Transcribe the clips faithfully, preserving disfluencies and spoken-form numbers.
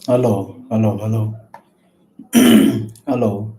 Hello, hello, hello. Hello.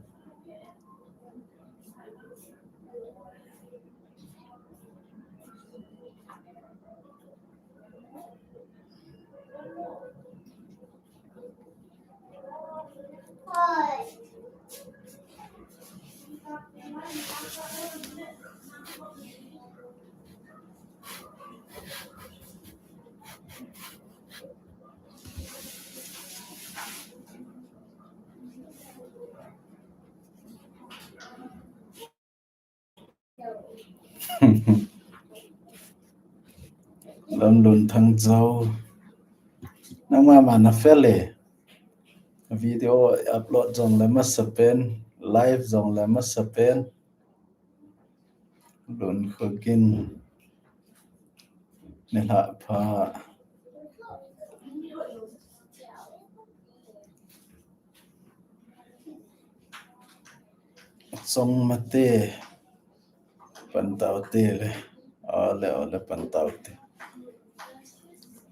Lamlun Thangjao. Nangma ma na fel e. Video upload jong le masapen, live jong le masapen. Lun Khogin. Nilhah pha. Chong mate. Pan taute le. Ole, ole pan taute.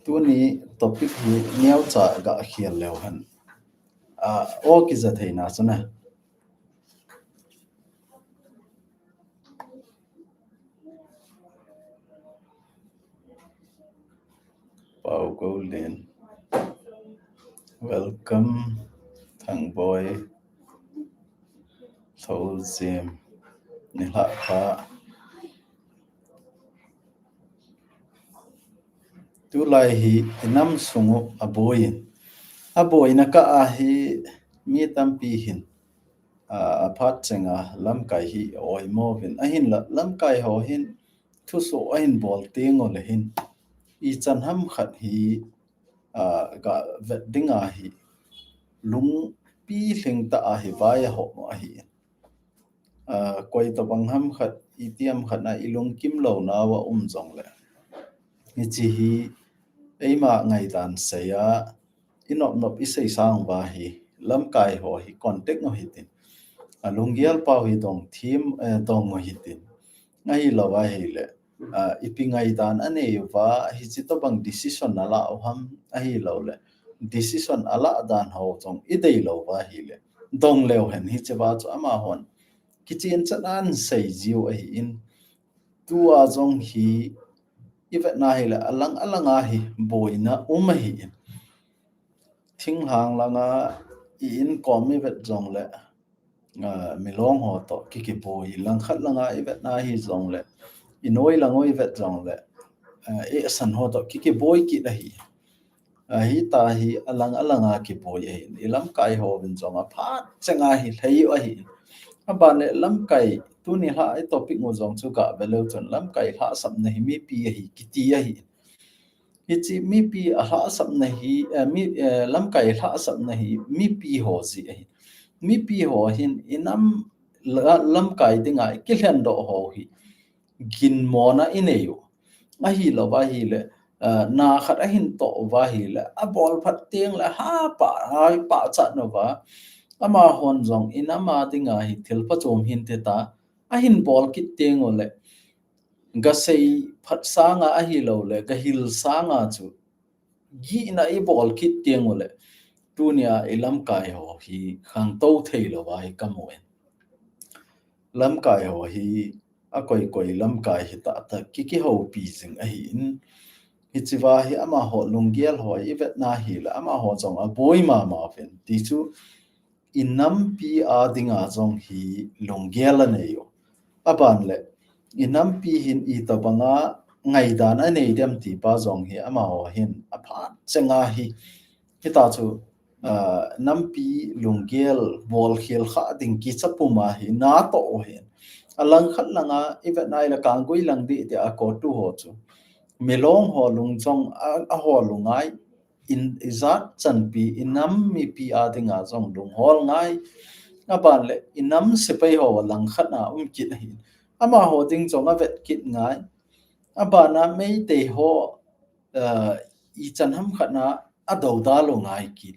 Tuni topic hi neocha ga khel leu hen. A, o kija theina chu na. Pau Golden. Welcome. Thangboi. Thozim. Nilhah pha. Tulai hi inam sungu aboi. Aboina kah a hi mi tampi hin. A, aphat chenga lamkai hi oimo vin. Ahinla lamkai ho hin thusoh ahin bol teng ule hin. Ichan ham khat hi, a, ga vet ding ahi. Lungpi lhing tah a hi vai a ho mo ahi. A, koi tabang ham khat, itiham khat na ilungkim lou nau a um jong le. Hichi hi, eima ngaidan sei a, inop nop isei sang uva hi, lamkai ho hi contact u hitin. A, lunggel pau hi dong thim, eh, dong u hitin. Ahilou ahile, a, ipi ngaidan anei uva, hichi tabang decision ala u ham, ahilou le. Decision ala dan ho jong idei lou uva ahile. Dong leu hen hichi va chu amahon. Kichen chan an sei jiu ahi in. Tua jong hi ivet na hile alang alang a hi boina um ahi in. Thinglhang langa i inkom ivet jong le. A, milong ho to kikiboi langkhat langa ivet na hi jong le. Inoi lang u ivet jong le. A, e san ho to kikiboi kit ahi. A, hita hi alang alang a kiboi ahi. Ilamkai ho vin jong aphat chenga hi lhei u ahi. Aban le lamkai tuni lha i topic u jong chu ga ve leu chun lamkai lhasapna hi mipi ahi kiti ahi. Hichi mipi a lhasapna hi, eh, mi, eh, lamkai lhasapna hi mipi ho ji ahi. Mipi ho hin inam la, lamkai dinga ikilhen doh ho hi. Ginmona inei u. Ahilou va hile, eh, na khat ahin toh uva hile, abol phat teng le hapa, hapa chat nova. Amahon jong inam a dinga hi thil phachom hinte ta. Ahin bol kit teng ule. Gasei phat sanga ahilou le, gahil sanga chu. Gihna ibol kit teng ule. Tunia ilamkai ho hi khangtou thei lou a hi kamu in. Lamkai ho hi akoi koi lamkai hi tah tah kiki houpi jing ahi in. Hichi va hi amaho lunggel ho ivet na hile amaho jong aboi mama uvin. Ti chu inampi a dinga jong hi lunggel anei u. Aban le, inampi hin itobanga ngaidan anei dem ti pa jong hi amaho hin aphat chenga hi. Hita chu, a, nampi lunggel bol khel kha ding kicha puma hi na to u hin. Alangkhat langa ivet na hile Kanggui lang di ti a ko tu ho chu. Milong ho lung jong a, aho lungai in ijat chanpi inam mipi a dinga jong lunghol ngai. Aban le inam sepai ho langkhat na um kit ahi. Amaho ding jong avet kit ngai. Abana Meitei ho, eh, ichan ham khat na adou da lou ngai kit.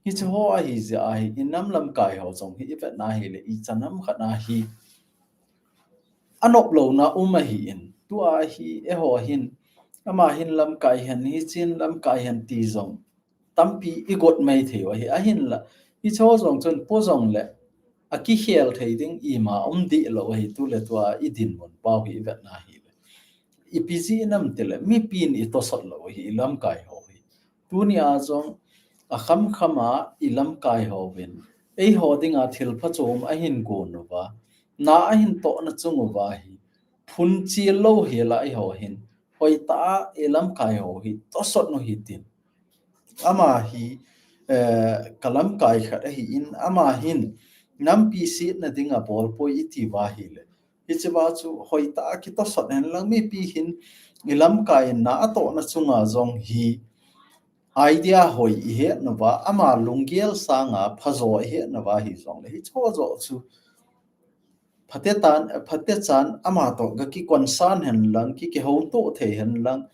Hichi ho ahi jeh a hi inam lamkai ho jong hi ivet na hile ichan ham khat na hi anop louna um ahi in. Tua hi eiho hin ama hin lamkai hen hichin lamkai hen ti jong tampi i got mai thei u ahi, ahinla hiche ho jong chun po jong le a kikhel thei ding ima um dih lou ahi, tu le tua i dinmun pau hi i vetna hi le. Ipi jeh ham ti le, mipin i tosot lou ahi, i lamkai ho hi. Tuni a jong a khamkham a i lamkai hovin eiho dinga thil phachom ahin gon uva, na ahin tohna chung uva hi phun chil lou hi la, eiho hin hoitah a i lamkai ho hi tosot u hitin. Ama hi, eh, ka lamkai khat ahin, ama hin nampi setna dinga bol poi i ti uva hi le, hiche uva chu hoitah a kitosot hen lang, mipi hin i lamkai in na atohna chunga jong hi idea hoi i het nauva, ama lunggel sanga phajo i het nauva hi jong le, hiche ho joh chu phatetan, phatechan ama toh ga kikonsan hen lang, ki, kihoutoh thei hen lang,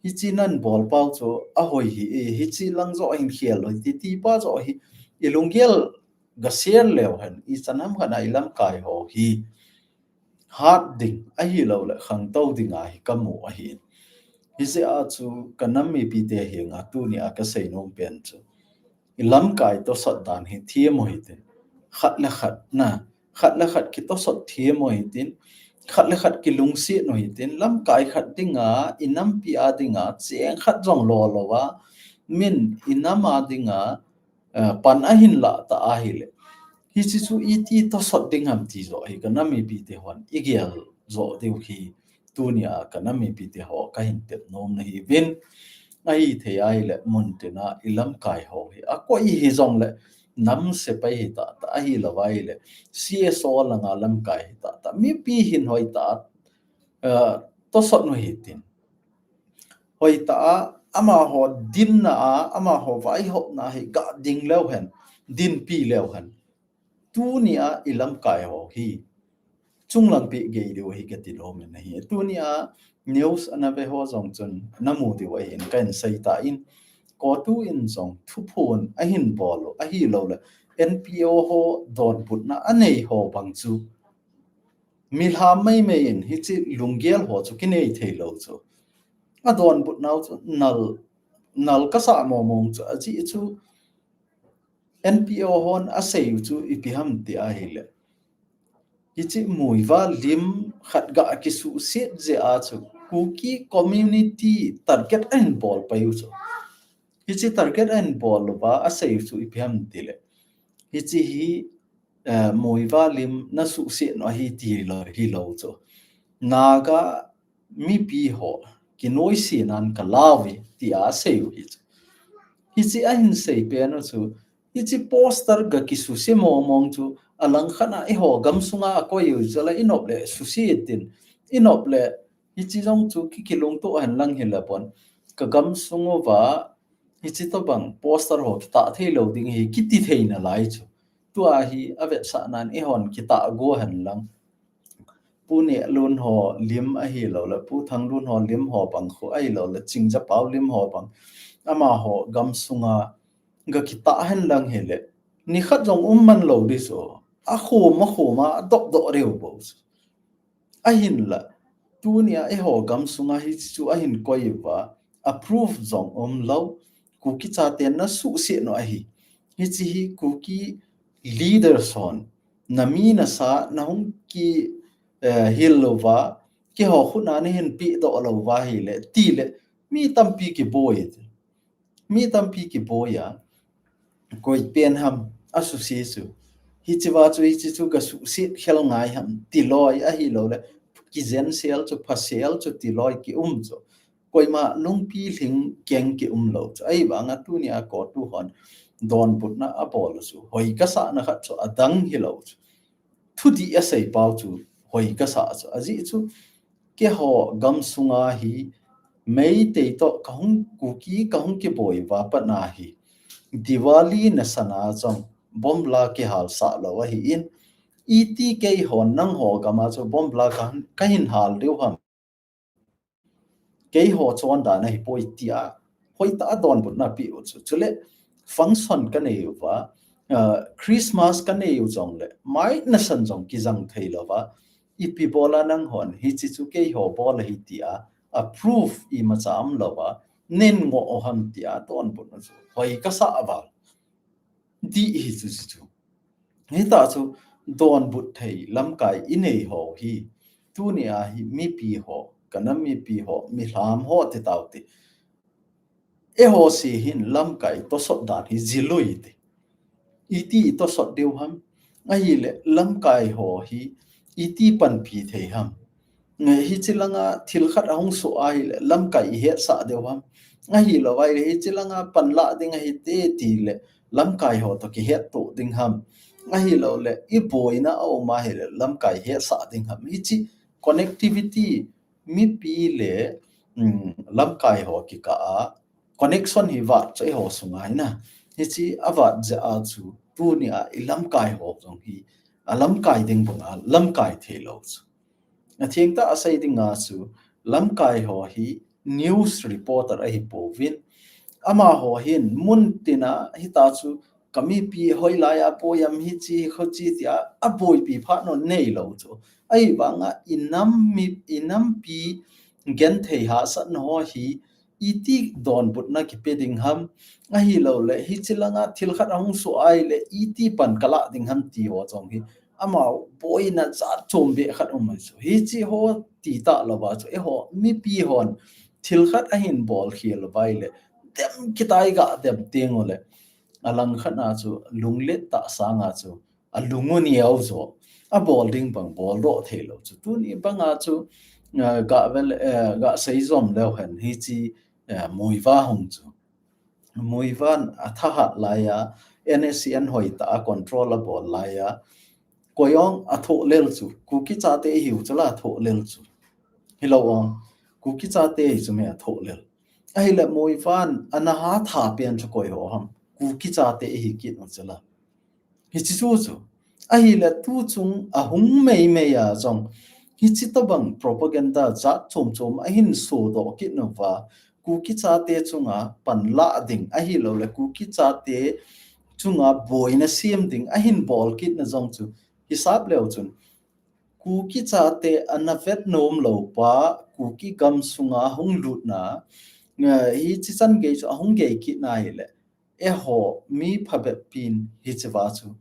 hiche nan bol pau chu ahoi hi, hiche lang joh hin khel lou hite ti pa joh hi i lunggel ga share leu hen, ichan ham khat a i lamkai ho hi hat ding ahilou le khangtou dinga hi ka mu ahi. Hijeh a chu ka nam mipite henga tuni a ka seinom pen chu, i lamkai tosot dan hi them u hitin, khat le khat na, khat le khat kitosot them u hitin, khat le khat kilungset u hitin, lamkai khat dinga, i nampi a dinga cheng khat jong lo louva, min i nam a dinga, eh, pan ahin lah ta ahi le, hiche chu iti tosot ding ham ti joh hi ka nam mipite hon i gel joh diu hi tuni a ka nam mipite ho ka hin tep nomna hi uvin. Ahithei ahi le, muntina i lamkai ho hi akoi hi jong le, nam sepai hi tahtah, ahilou ahi le C S O langa lamkai hi tahtah, mipi hin hoitah a, eh, tosot u hitin. Hoitah a, amaho dinna a, amaho vaihopna hi ga ding leu hen, dinpi leu hen, tuni a i lamkai ho hi chunglang peh gei diu hi ka ti nom in ahi. Tuni a news ana ve ho jong chun na mu diu ahin ka hin sei tan, CoTU in jong thuphon ahin bol u ahilou le, N P O ho donbutna anei ho bang chu milham maimai in hiche lunggel ho chu kinei thei lou chu. Adonbut nau chu nal, nal kasa momong chu, ajeh chu N P O hon asei u chu ipi ham ti ahi le, hiche Muivah lim khat ga kisuhset jeh a chu Kuki community target ahin bol pai u chu. Hiche target ahin bol uva asei u chu ipi ham ti le, hiche hi, eh, Muivah lim na suhset u ahi ti lou, hilou chu. Naga mipi ho kinoise nan ka la uve tia asei u hi chu. Hiche ahin sei pen u chu, hiche poster ga kisuse momong chu, alang khat a eiho gamsunga akoi u chu la, i nop le suse tin, i nop le hiche jong chu ki, kilungto hen lang hi le pon. Ka gamsung uva hiche tobang poster ho kitah thei lou ding hi kiti thei nalai chu. Tua hi avetsah nan eihon kitah go hen lang, Pu Nehlun ho lim ahilou le, Pu Thanglun ho lim ho bang khu ahilou le, Chingjapau lim ho bang, amaho gamsunga ga kitah hen lang hi le, nikhat jong um man lou di chu. Akhom, akhom a, adop dop reu bou chu. Ahinla, tuni a eiho gamsunga hiche chu ahin koi uva, approve jong umlou, Kuki chaten na suhset u ahi. Hiche hi Kuki leaders hon na mi na sa na hung ki, eh, hil louva, keiho khut a na hin pehdoh louva hi le, ti le, mi tampi kiboi. Mi tampi kiboi a, koi pen ham asuse chu. Hiche uva chu, hiche chu ga suhset khel ngai ham ti loi ahilou le, kijen sel chu, pha sel chu ti loi ki um chu. Koima lungpi lhing keng ki um lou chu. Ahivanga tuni a CoTU hon donbutna abol u chu, hoi kasah na khat chu adang hilou chu. Thudih asei pau chu hoi kasah chu. Ajeh chu keiho gamsunga hi Meitei toh ka hung, Kuki ka hung kiboi uva pat na hi, Diwali na sana jong bomb la kihal sah lou ahin, iti keihon nangho gam a chu bomb la ka, ka hin hal diu ham, keiho chondan ahi poi tia hoitah a donbutna pe u chu. Chule function ka nei uva, ah, Christmas ka nei u jong le, mai na san jong kijang thei louva, ipi bol a nanghon hiche chu keiho bol ahi tia approve imacha um louva, nen ngoh u ham tia donbutna chu hoi kasa val. Ti hi chu chu chu. Hita chu donbut thei lamkai inei ho hi, tunia hi mipi ho, kanam mipi ho, mihem ho ti tau ti. Eiho si hin lamkai tosot dan hi jilui ti. Iti tosot diu ham. Ahile lamkai ho hi iti panpi thei ham. Nge hichi langa thil khat ahung soh ahile lamkai ihetsah diu ham. Ahilou ahile hichi langa panla ding ahi te tile lamkai ho to kihetto ding ham. Ahilou le iboina aum ahile lamkai hetsah ding ham. Hichi connectivity mipi le, um, lamkai ho kikah a connection hi vat chu eiho sunga hina. Hichi avat jeh a chu tunia ilamkai ho jong hi alamkai ding banga lamkai theilou chu. Athengtah a sei dinga chu lamkai ho hi news reporter ahipouvin. Amaho hin muntina hita chu kamipi hoilai a boi am hichi hochi tia aboipi phat non neilou chu. Ahivanga inam mi, inampi genthei hahsatna ho hi iti donbutna kipe ding ham. Ahilou le hichi langa thil khat ahung soh ahile iti pan kala ding ham ti ho jong hi. Amau boina jat chom be khat um chu. Hichi ho ti talou va chu. Eiho mipi hon thil khat ahin bol khel vai le dem kitai ga dem teng u le. Alang khat na chu lunglet tah sanga chu alung u niau jo. Abol ding bang boldoh theilou chu. Tuni banga chu, eh, ga vel, eh, ga sei jom leu hen hichi, eh, Muivah hung chu. Muivah in athahat laiya, N S C N hoitah a control abol laiya. Koi ong athoh lel chu. Kuki chate ihiu chu la athoh lel chu. Hilou ong. Kuki chate hi chu me athoh lel. Ahile Muivah in ana hatha pen chu koi ho ham. Kuki chate ihi kit u chu la. Hichi chu chu. Ahile tu chung ahung meimei a jong. Hichi tobang propaganda jat chom chom ahin sodoh kit uva. Kuki chate chunga panla ding ahilou le Kuki chate chunga boina sem ding ahin bol kitna jong chu hisap leu chun Kuki chate ana vet nom lou pa Kuki gam sunga hung lutna, eh, hichi chan gei chu ahung gei kitna hile eiho mi phabep pin hichi va chu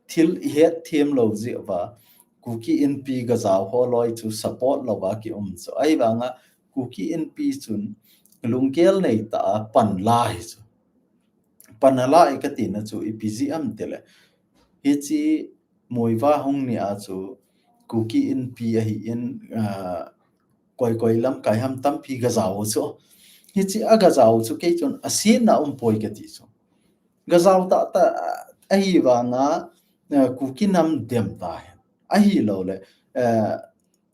thil ihet them lou jeh uva Kuki Inpi gajao ho loi chu support louva kium chu. Ahivanga Kuki Inpi chun lunggel neitah a panla hi chu. Panla i katina chu ipi jeh ham tile. Hichi Muivah hung nia chu Kuki Inpi ahin, ah, koi koi lamkai ham tampi gajao chu. Hichi agajao chu kei chun asetna umpoi kati chu. Gajao tahtah ahivanga, eh, Kuki nam dem tahen. Ahilou le, eh,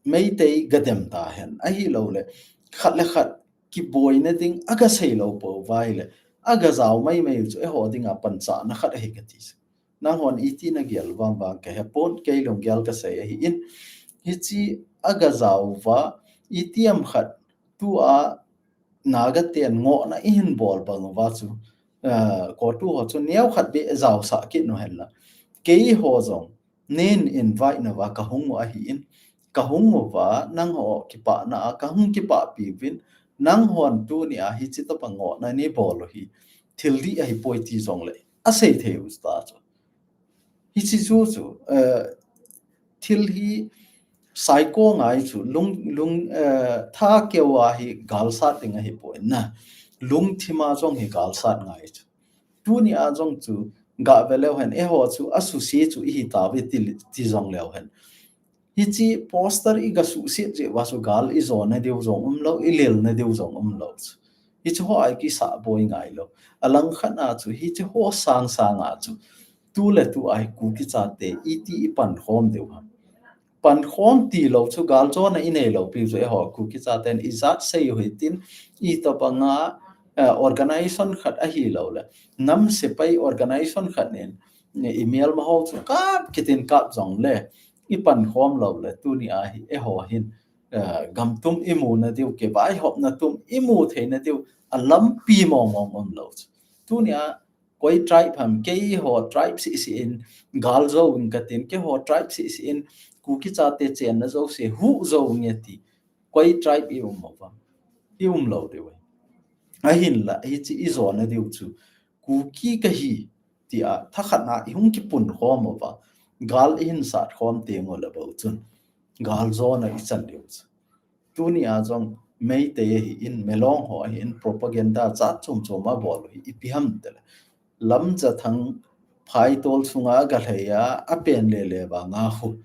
Meitei gadem tahen. Ahilou le, khat le khat kiboina ding agasei lou pou vai le, agajao maimai u chu eiho dinga panchahna khat ahi kati chu. Nanghon iti nagel vang vang kahepon, kei lunggel kasei ahin. Hichi agajao uva, itiham khat tua Naga ten ngohna ihin bol bang uva chu, eh, CoTU ho chu neokhat beh jaosah kit u henla. Keiho jong, nen invite nauva kahung u ahin, kahung uva, nangho kipana a, kahung kipahpi uvin, nanghon tunia hichi tobang ngohna neibol u hi, thil dih ahipoi ti jongle, asei thei u ta chu. Hichi chu chu, eh, thil hi psycho ngai chu, lung, lung, eh, tha keuva hi galsat ding ahipoi na. Lungthima jong hi galsat ngai chu. Tunia jong chu, gave leu hen, eiho chu, asuse chu ihi tauve ti, ti jong leu hen. Hichi poster igasuhset jeh uva chu gal ijona diu jong umlou, ilelna diu jong umlou chu. Hichi ho a ikisah boi ngailou. Alang khat na chu, hichi ho sang sanga chu. Tu le tu a hi Kuki chate, iti ipankhom diu ham. Pankhom tilou chu galjona inei lou piu chu eiho Kuki chaten ijat sei u hitin, itobanga, eh, organization khat ahilou le. Nam sepai organization khat nin, email ma ho chu kap kitin kap jongle, ipankhom lou le, tunia hi eiho hin, eh, gam tum imu nadiu, kivaihopna tum imu thei nadiu, alampi mong mong umlou chu. Tunia, koi tribe ham, keiho tribe seh seh in, gal jou ing katin, keiho tribe seh seh in, Kuki chate chenna jouse, huh jou nge ti, koi tribe i um uvam. I umlou diu. Ahinla, hiche i jona diu chu, Kuki kahi, tia, thakhat na i hung kipun khom uva, gal i hin sat khom teng u le bou chun, gal jona i chan diu chu. Tuni a jong Meitei ahin, Milong ho ahin, propaganda jat chom chom a bol u hi, ipi ham tile. Lamjathang phaitol sunga a galhai a, a pen le le vanga khu.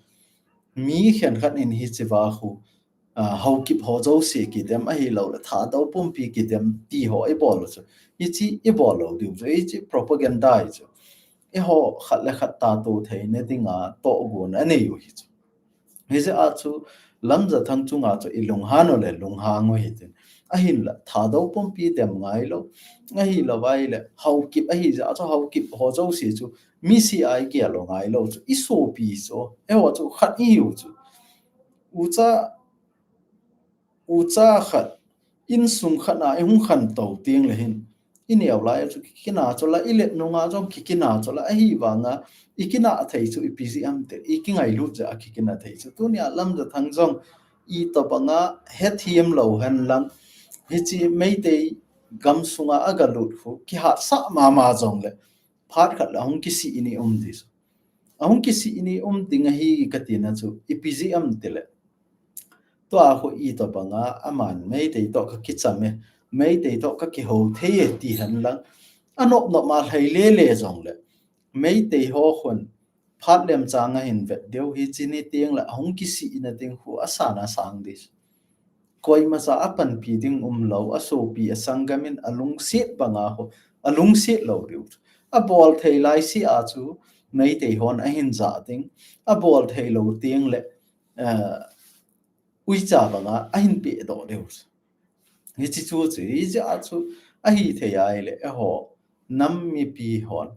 Mi khenkhat in hiche va khu, a, Haokip ho jouse kidem ahilou le, Thadou pumpi kidem ti ho i bol u chu. Hiche i bol lou diu chu, hiche propaganda hi chu. Eiho khat le khat tato theina dinga tohgon a nei u hi chu. Hijeh a chu Lamjathang chunga chu i lunghan u le lunghang u hitin. Ahinla, Thadou pumpi dem ngailou. Ahilou vai le, Haokip ahi jeh a chu Haokip ho jouse chu misi a i gel u ngailou chu. I sopi chu, eiho chu khat i hiu chu. Ucha, ucha khat, insung khat na i hung khantou teng le hin, i neo lai chu kikina chu la, i let nunga jong kikina chu la, ahivanga i kina thei chu ipi jeh ham tile, i kingailut jeh a kikina thei chu. Tunia Lamjathang jong itobanga hethem lou hen lang, hiche Meitei gam sunga a galut khu kihatsah mama jong le, phat khat le ahung kisih ni um ding chu. Ahung kisih ni um ding ahi katina chu, ipi jeh ham tile. Tua khu itobanga aman Meitei toh ka kicham e, Meitei toh ka kihou thei e ti hen lang, anop nop ma lhai le le jong le, Meitei ho khun phat lemchang a hin vet diu, hiche ni teng le ahung kisih na ding khu asan a sang ding. Koima cha a panpi ding umlou, a sopi a sanggam in a lungset banga khu, a lungset lou diu. A bol thei lai si a chu Meitei hon a hin ja ding, a bol thei lou teng le, eh, uicha banga a hin pehdoh diu. Hiche chu chu, hijeh a chu, ahi thei a ile, eiho nam mipi hon,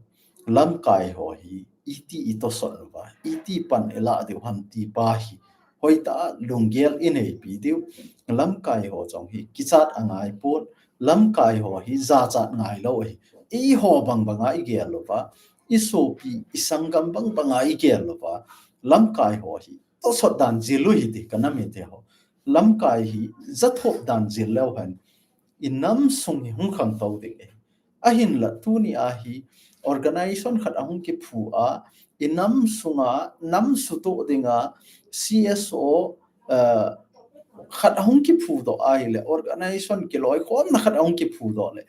lamkai ho hi, iti i tosot uva, iti pan i lah diu ham ti pa hi, hoitah a lunggel i neipi diu, lamkai ho jong hi, kichat a ngai pon, lamkai ho hi, jachat ngailou ahi, eiho bang banga i gel uva, i sopi, i sanggam bang banga i gel uva, lamkai ho hi, tosot dan jil u hite, ka nam mite ho. Lamkai hi, jathop dan jil leu hen, i nam sung hi hung khangtou ding e. Ahinla tuni a hi, organization khat ahung kiphu a, i nam sunga, nam sutoh dinga, C S O, eh, khat ahung kiphudoh a hile, organization kiloikhomna khat ahung kiphudoh le.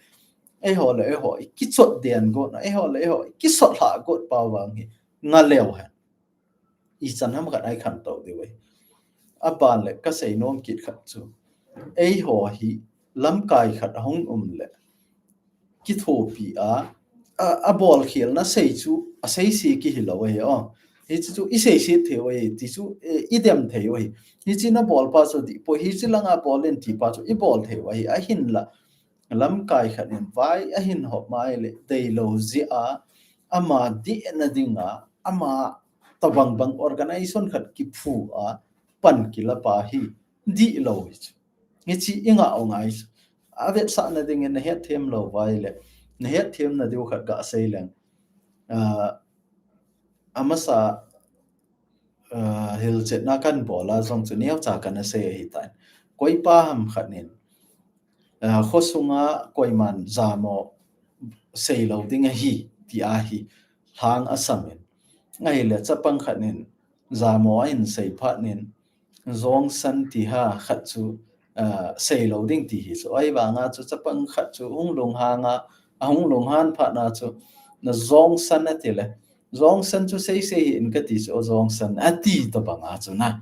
Eiho le eiho, i kichot den got na, eiho le eiho, i kisot lha got pa vang hi, nga leu hen. Ichan ham khat a i khantou diu ahi. Aban le kasei nom kit khat chu, eiho hi lamkai khat ahung um le, kithopi a, a, a bolkhelna sei chu, a seise kihilou ahi, o. Hiche chu i seiset thei u ahi, ti chu, eh, i dem thei u ahi. Hiche na bol pa chu dih poi, hiche langa bol in ti pa chu i bol thei u ahi, ahinla. Lamkai khat in vai ahin hop mai le, deilou jeh a, ama dihna dinga, ama tobang bang organization khat kiphu a, pan kila pa hi, dihlou hi chu. Hiche i ngah u ngai chu. Avetsahna dingin na hetthem lou vai le, na hetthemna diu khat gasei leng. Ah, amasa, ah, hilchetna kan bol a jong chu neocha kana sei ahitan. Koipa ham khat in, ah, khosunga koiman jamo seilou ding ahi, ti ahi, lhang asam in. Ahile chapang khat in, jamo ahin sei phat in, jongsan ti ha khat chu, ah, seilou ding ti hi chu. Ahivanga chu chapang khat chu hung lunghang a, ahung lunghan phat na chu, na jongsan ati le. Jongsan chu seisei hih in kati chu, o jongsan ati tobang a chu na.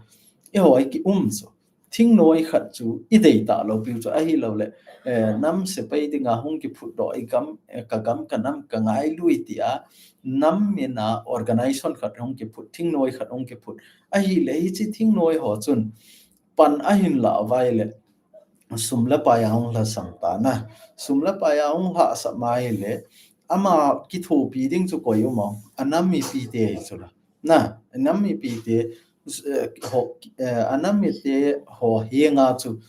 Eiho i ki um chu. Thingnoi khat chu i deitah lou piu chu ahilou le. Eh, nam sepai dinga hung kiphutdoh i gam, eh, ka gam ka nam ka ngailui ti a. Nam mina organization khat hung kiphut, thingnoi khat hung kiphut. Ahile hiche thingnoi ho chun pan ahin lah vai le. Sum le pai ahung lhasam ta na. Sum le pai ahung lhasam mai le. Ama kithopi ding chu koi um o. A nam mipi te hi chu la. Na, a nam mipi te, eh, ho, eh, a nam mi te ho henga chu.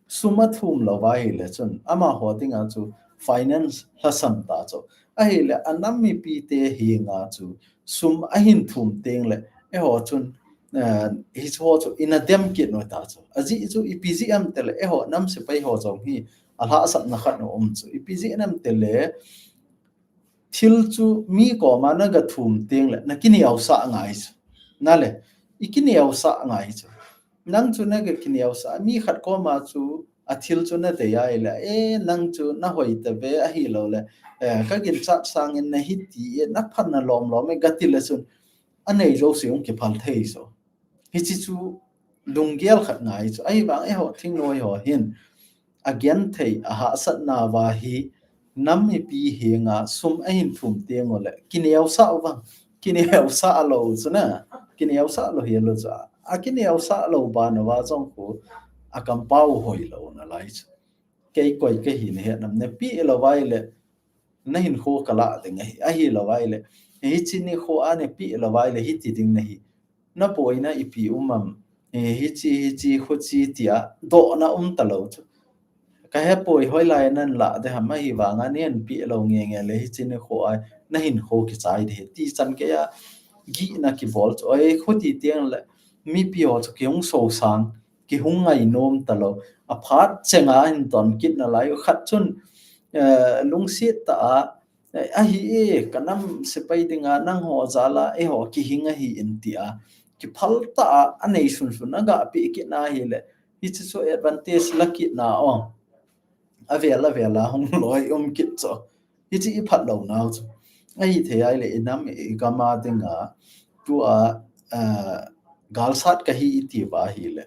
Sum athum lou vai le chun. Amaho dinga chu finance lhasam ta chu. Ahile a nam mipi te henga chu. Sum ahin thum teng le. Eiho chun, eh, hiche ho chu ina dem kit u ta chu. Ajeh chu ipi jeh ham tile eiho nam sepai ho jong hi lhahsamna khat na um chu. Ipi jeh ham itile, thil chu mi koma na ga thum teng le, na kineosah ngai chu. Na le, i kineosah ngai chu. Nang chu na ga kineosah, mi khat koma chu a thil chu na tei a ile, e, nang chu na hoi ta ve ahilou le, e, ka ginchat sangin na hiti e, na phatna lom lom e ga ti le chun, a nei jouse hung kiphal thei chu. Hichi chu lunggel khat ngai chu. Ahivang eiho thingnoi ho hin, a genthei, a hahsatna uva hi, nam mipi henga sum ahin thum teng u le, kineosah u vang, kineosah lou chu na, kineosah lou hi lou chu. A kineosah lou ban uva jong khu, a kampau hoi lou nalai chu. Kei koi ka hi na het nam, na pe lou uva ile, na hinkho ka la ding ahi, ahilou uva ile, hichi nikho a na pe lou uva ile, hiti ding na hi. Na boina ipi um am, e, hichi, hichi, khuchi tia, dohna um talou chu. Ka he poi hoilai nan la de ham ahivanga nen pe lou nge nge le hichi nikho a, na hinkho kichai de, ti chan kei a, gihna kibol chu. Oi, khuti teng le, mipi ho chu kihung sosang, kihung ngainom talou. A phat chenga hin ton kit nalai, khat chun, eh, lungset tah a, eh, ahi e, ka nam sepai dinga nangho jal a, eiho kihing ahi in tia. Kiphal tah a, a nei sunsun a ga pe kit na hi le, hichi chu advantage la kit na o. A vel a vel a hung loi um kit chu. Hichi i phat lou nau chu. Ahithei a ile i nam i gam a dinga, tua, ah, galsat ka hi i ti uva hi le,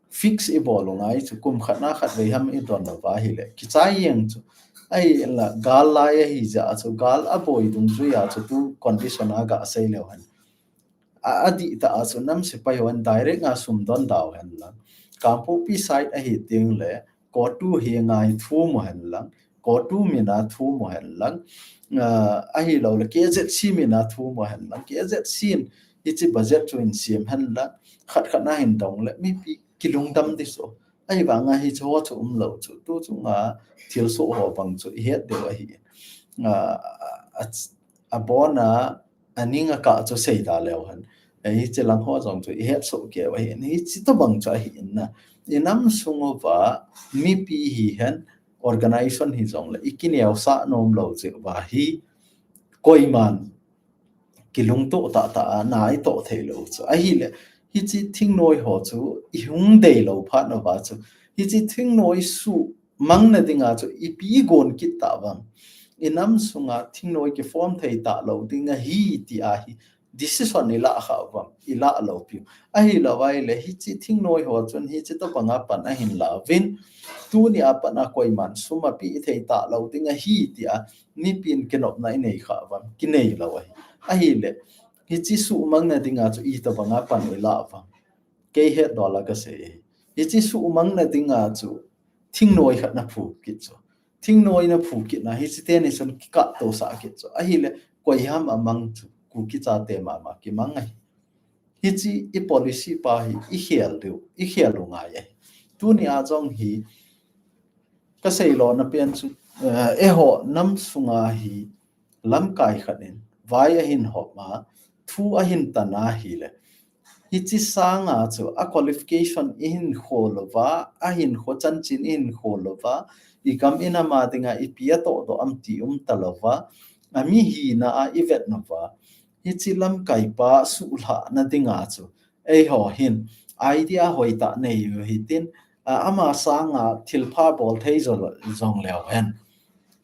fix i bol u ngai chu, kum khat na khat vei ham i don uva hi le, kichai jeng chu. Ahi la, gal lai ahi jeh a chu, gal a boi dungjui a chu, tu condition a ga sei leu hen. A, a dih tah a chu nam sepai hon direct nga sum don dau hen lang. Kangpokpi side ahi teng le, COTU henga thum u hen lang, COTU min a thum u hen lang, ah, ahilou le, K Z C min a thum u hen lang, K Z C in hichi budget chu in siam hen lang, khat khat na hin dong le, mipi kilungdam ding chu. Ahivanga hichi ho chu um lou chu, tu chunga thilsoh ho bang chu i het diu ahi. Ah, a, a bon a, a ning a kah chu sei da leu hen. Hichi lang ho jong chu i het soh kei u ahi. Hichi tobang chu ahi in na. I nam sung uva mipi hihen, organization hi jong le, i kineosah nom lou jeh uva hi, koiman kilungto tah tah a, na i toh thei lou chu. Ahi le, hichi thingnoi ho chu, i hung dei lou phat uva chu. Hichi thingnoi suh mang na dinga chu ipi gon kit tah vang. I nam sunga thingnoi kiform thei talou ding ahi ti ahi. Decision i la kha vang, i la lou piu. Ahilou vai le hichi thingnoi ho chun hichi tobang a pan ahin la uvin. Tuni a pan a koiman sum a pe thei talou ding ahi tia mipin kinopna i nei kha vang, kinei lou ahi. Ahi le hichi suh mang na dinga chu i tobang a pan i la vang. Kei het dol a ka sei. Hichi suh mang na dinga chu thingnoi khat na phu kit chu. Thingnoi na phu kit na, hichi teni chun kikah to sah kit chu. Ahi le, koi ham a mang chu, Kuki chate mama kimang ahi. Hichi i policy pa hi, i khel diu, i khel u ngai ahi. Tuni a jong hi, ka sei lou na pen chu, eh, eiho nam sunga hi, lamkai khat in, vai ahin hop a, thu ahin tan a hi le. Hichi sanga chu a qualification i hin kho lou va, a hin kho chanchin i hin kho lou va, i gam i nam a dinga ipi a toh doh am ti um talou va, a mi hina a i vet nau va. Hichi lamkai pa suhlhah na dinga chu, eiho hin, idea hoi tah nei u hitin, a, ama sanga thilpha bol thei jo, jong leu hen.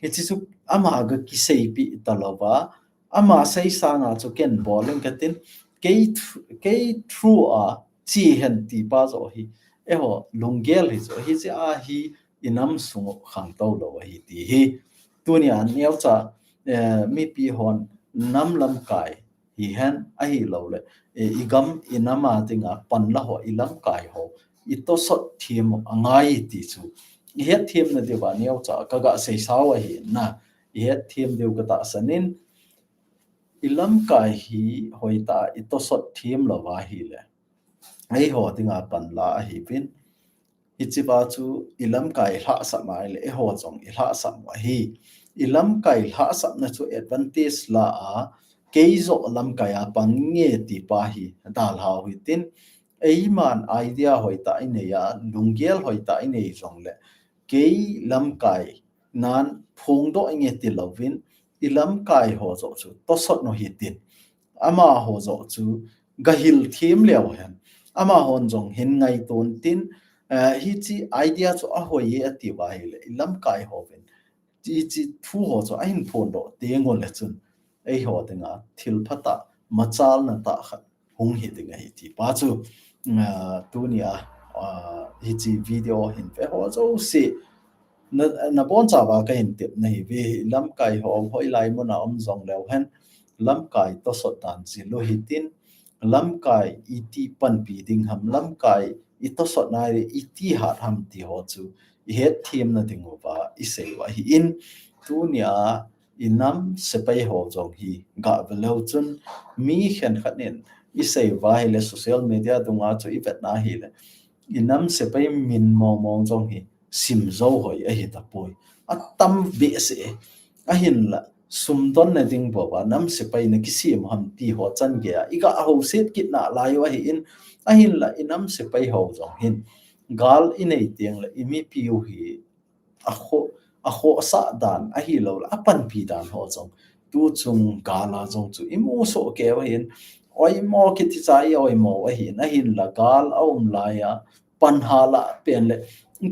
Hichi chu ama ga kiseipi talou va, ama sei sanga chu ken bol ing ka tin, kei th-, kei through a chi hen ti pa jo hi, eiho lunggel hi jo hi, chi a hi i nam sung u khangtou lou ahi ti hi. Tuni a neocha, eh, mipi hon nam lamkai hi hen ahilou le, eh, i gam i nam a dinga pan la ho, i lamkai ho, i tosot thiem u angai ti chu. I het thiem na diu va neocha ka ga sei sau ahi na. I het thiem diu ka tahsan in, i lamkai hi hoi tah a i tosot thiem lou va hi le, eiho dinga pan la ahi vin. Hichi va chu i lamkai lhahsam a i le, eiho jong i lhahsam u ahi. I lamkai lhahsam na chu advantage la a, kei jo lamkai a pang nge ti pa hi dalhau hitin, eiman idea hoi tah i nei a, lunggel hoi tah i nei jong le, kei lamkai nan phongdoh inge ti louvin, i lamkai ho joh chu tosot u hitin. Amaho joh chu gahil thim leu hen, amahon jong hin ngaiton tin, eh, hiche idea chu ahoi e ati uva ahile, i lamkai hovin hiche thu ho chu ahin phondoh teng ule chun, eiho dinga thil phatah, machalna tah khat hung hi ding ahi ti pa chu, ah, tunia, ah, hiche video hin ve ho jouse na, nabonchauva kahin tepna ahi ve. Lamkai ho hoilai muna um jong leu hen, lamkai tosot dan jil u hitin, lamkai iti panpi ding ham, lamkai i tosot nai le iti hat ham ti ho chu i hetthemna ding uva i sei u ahin, tunia i nam sepai ho jong hi gah ve leu chun, mi khenkhat in i sei uva ahile, social media dunga chu i vetna ahile, i nam sepai min mong mong jong hi sim jou hoi ahi tapoi. Atam behseh e. Ahinla, sumdonna ding bou a nam sepai na kisem ham ti ho chan gei a i gah houset kit nalai u ahin, ahinla i nam sepai ho jong hin gal i nei teng le i mipi u hi akhoh, akhohsah dan ahilou le, apanpi dan ho jong tuchung gal a jong chu i musoh kei u ahin, oimo kiti cha i oimo u ahin, ahinla gal a um lai a pan hala pen le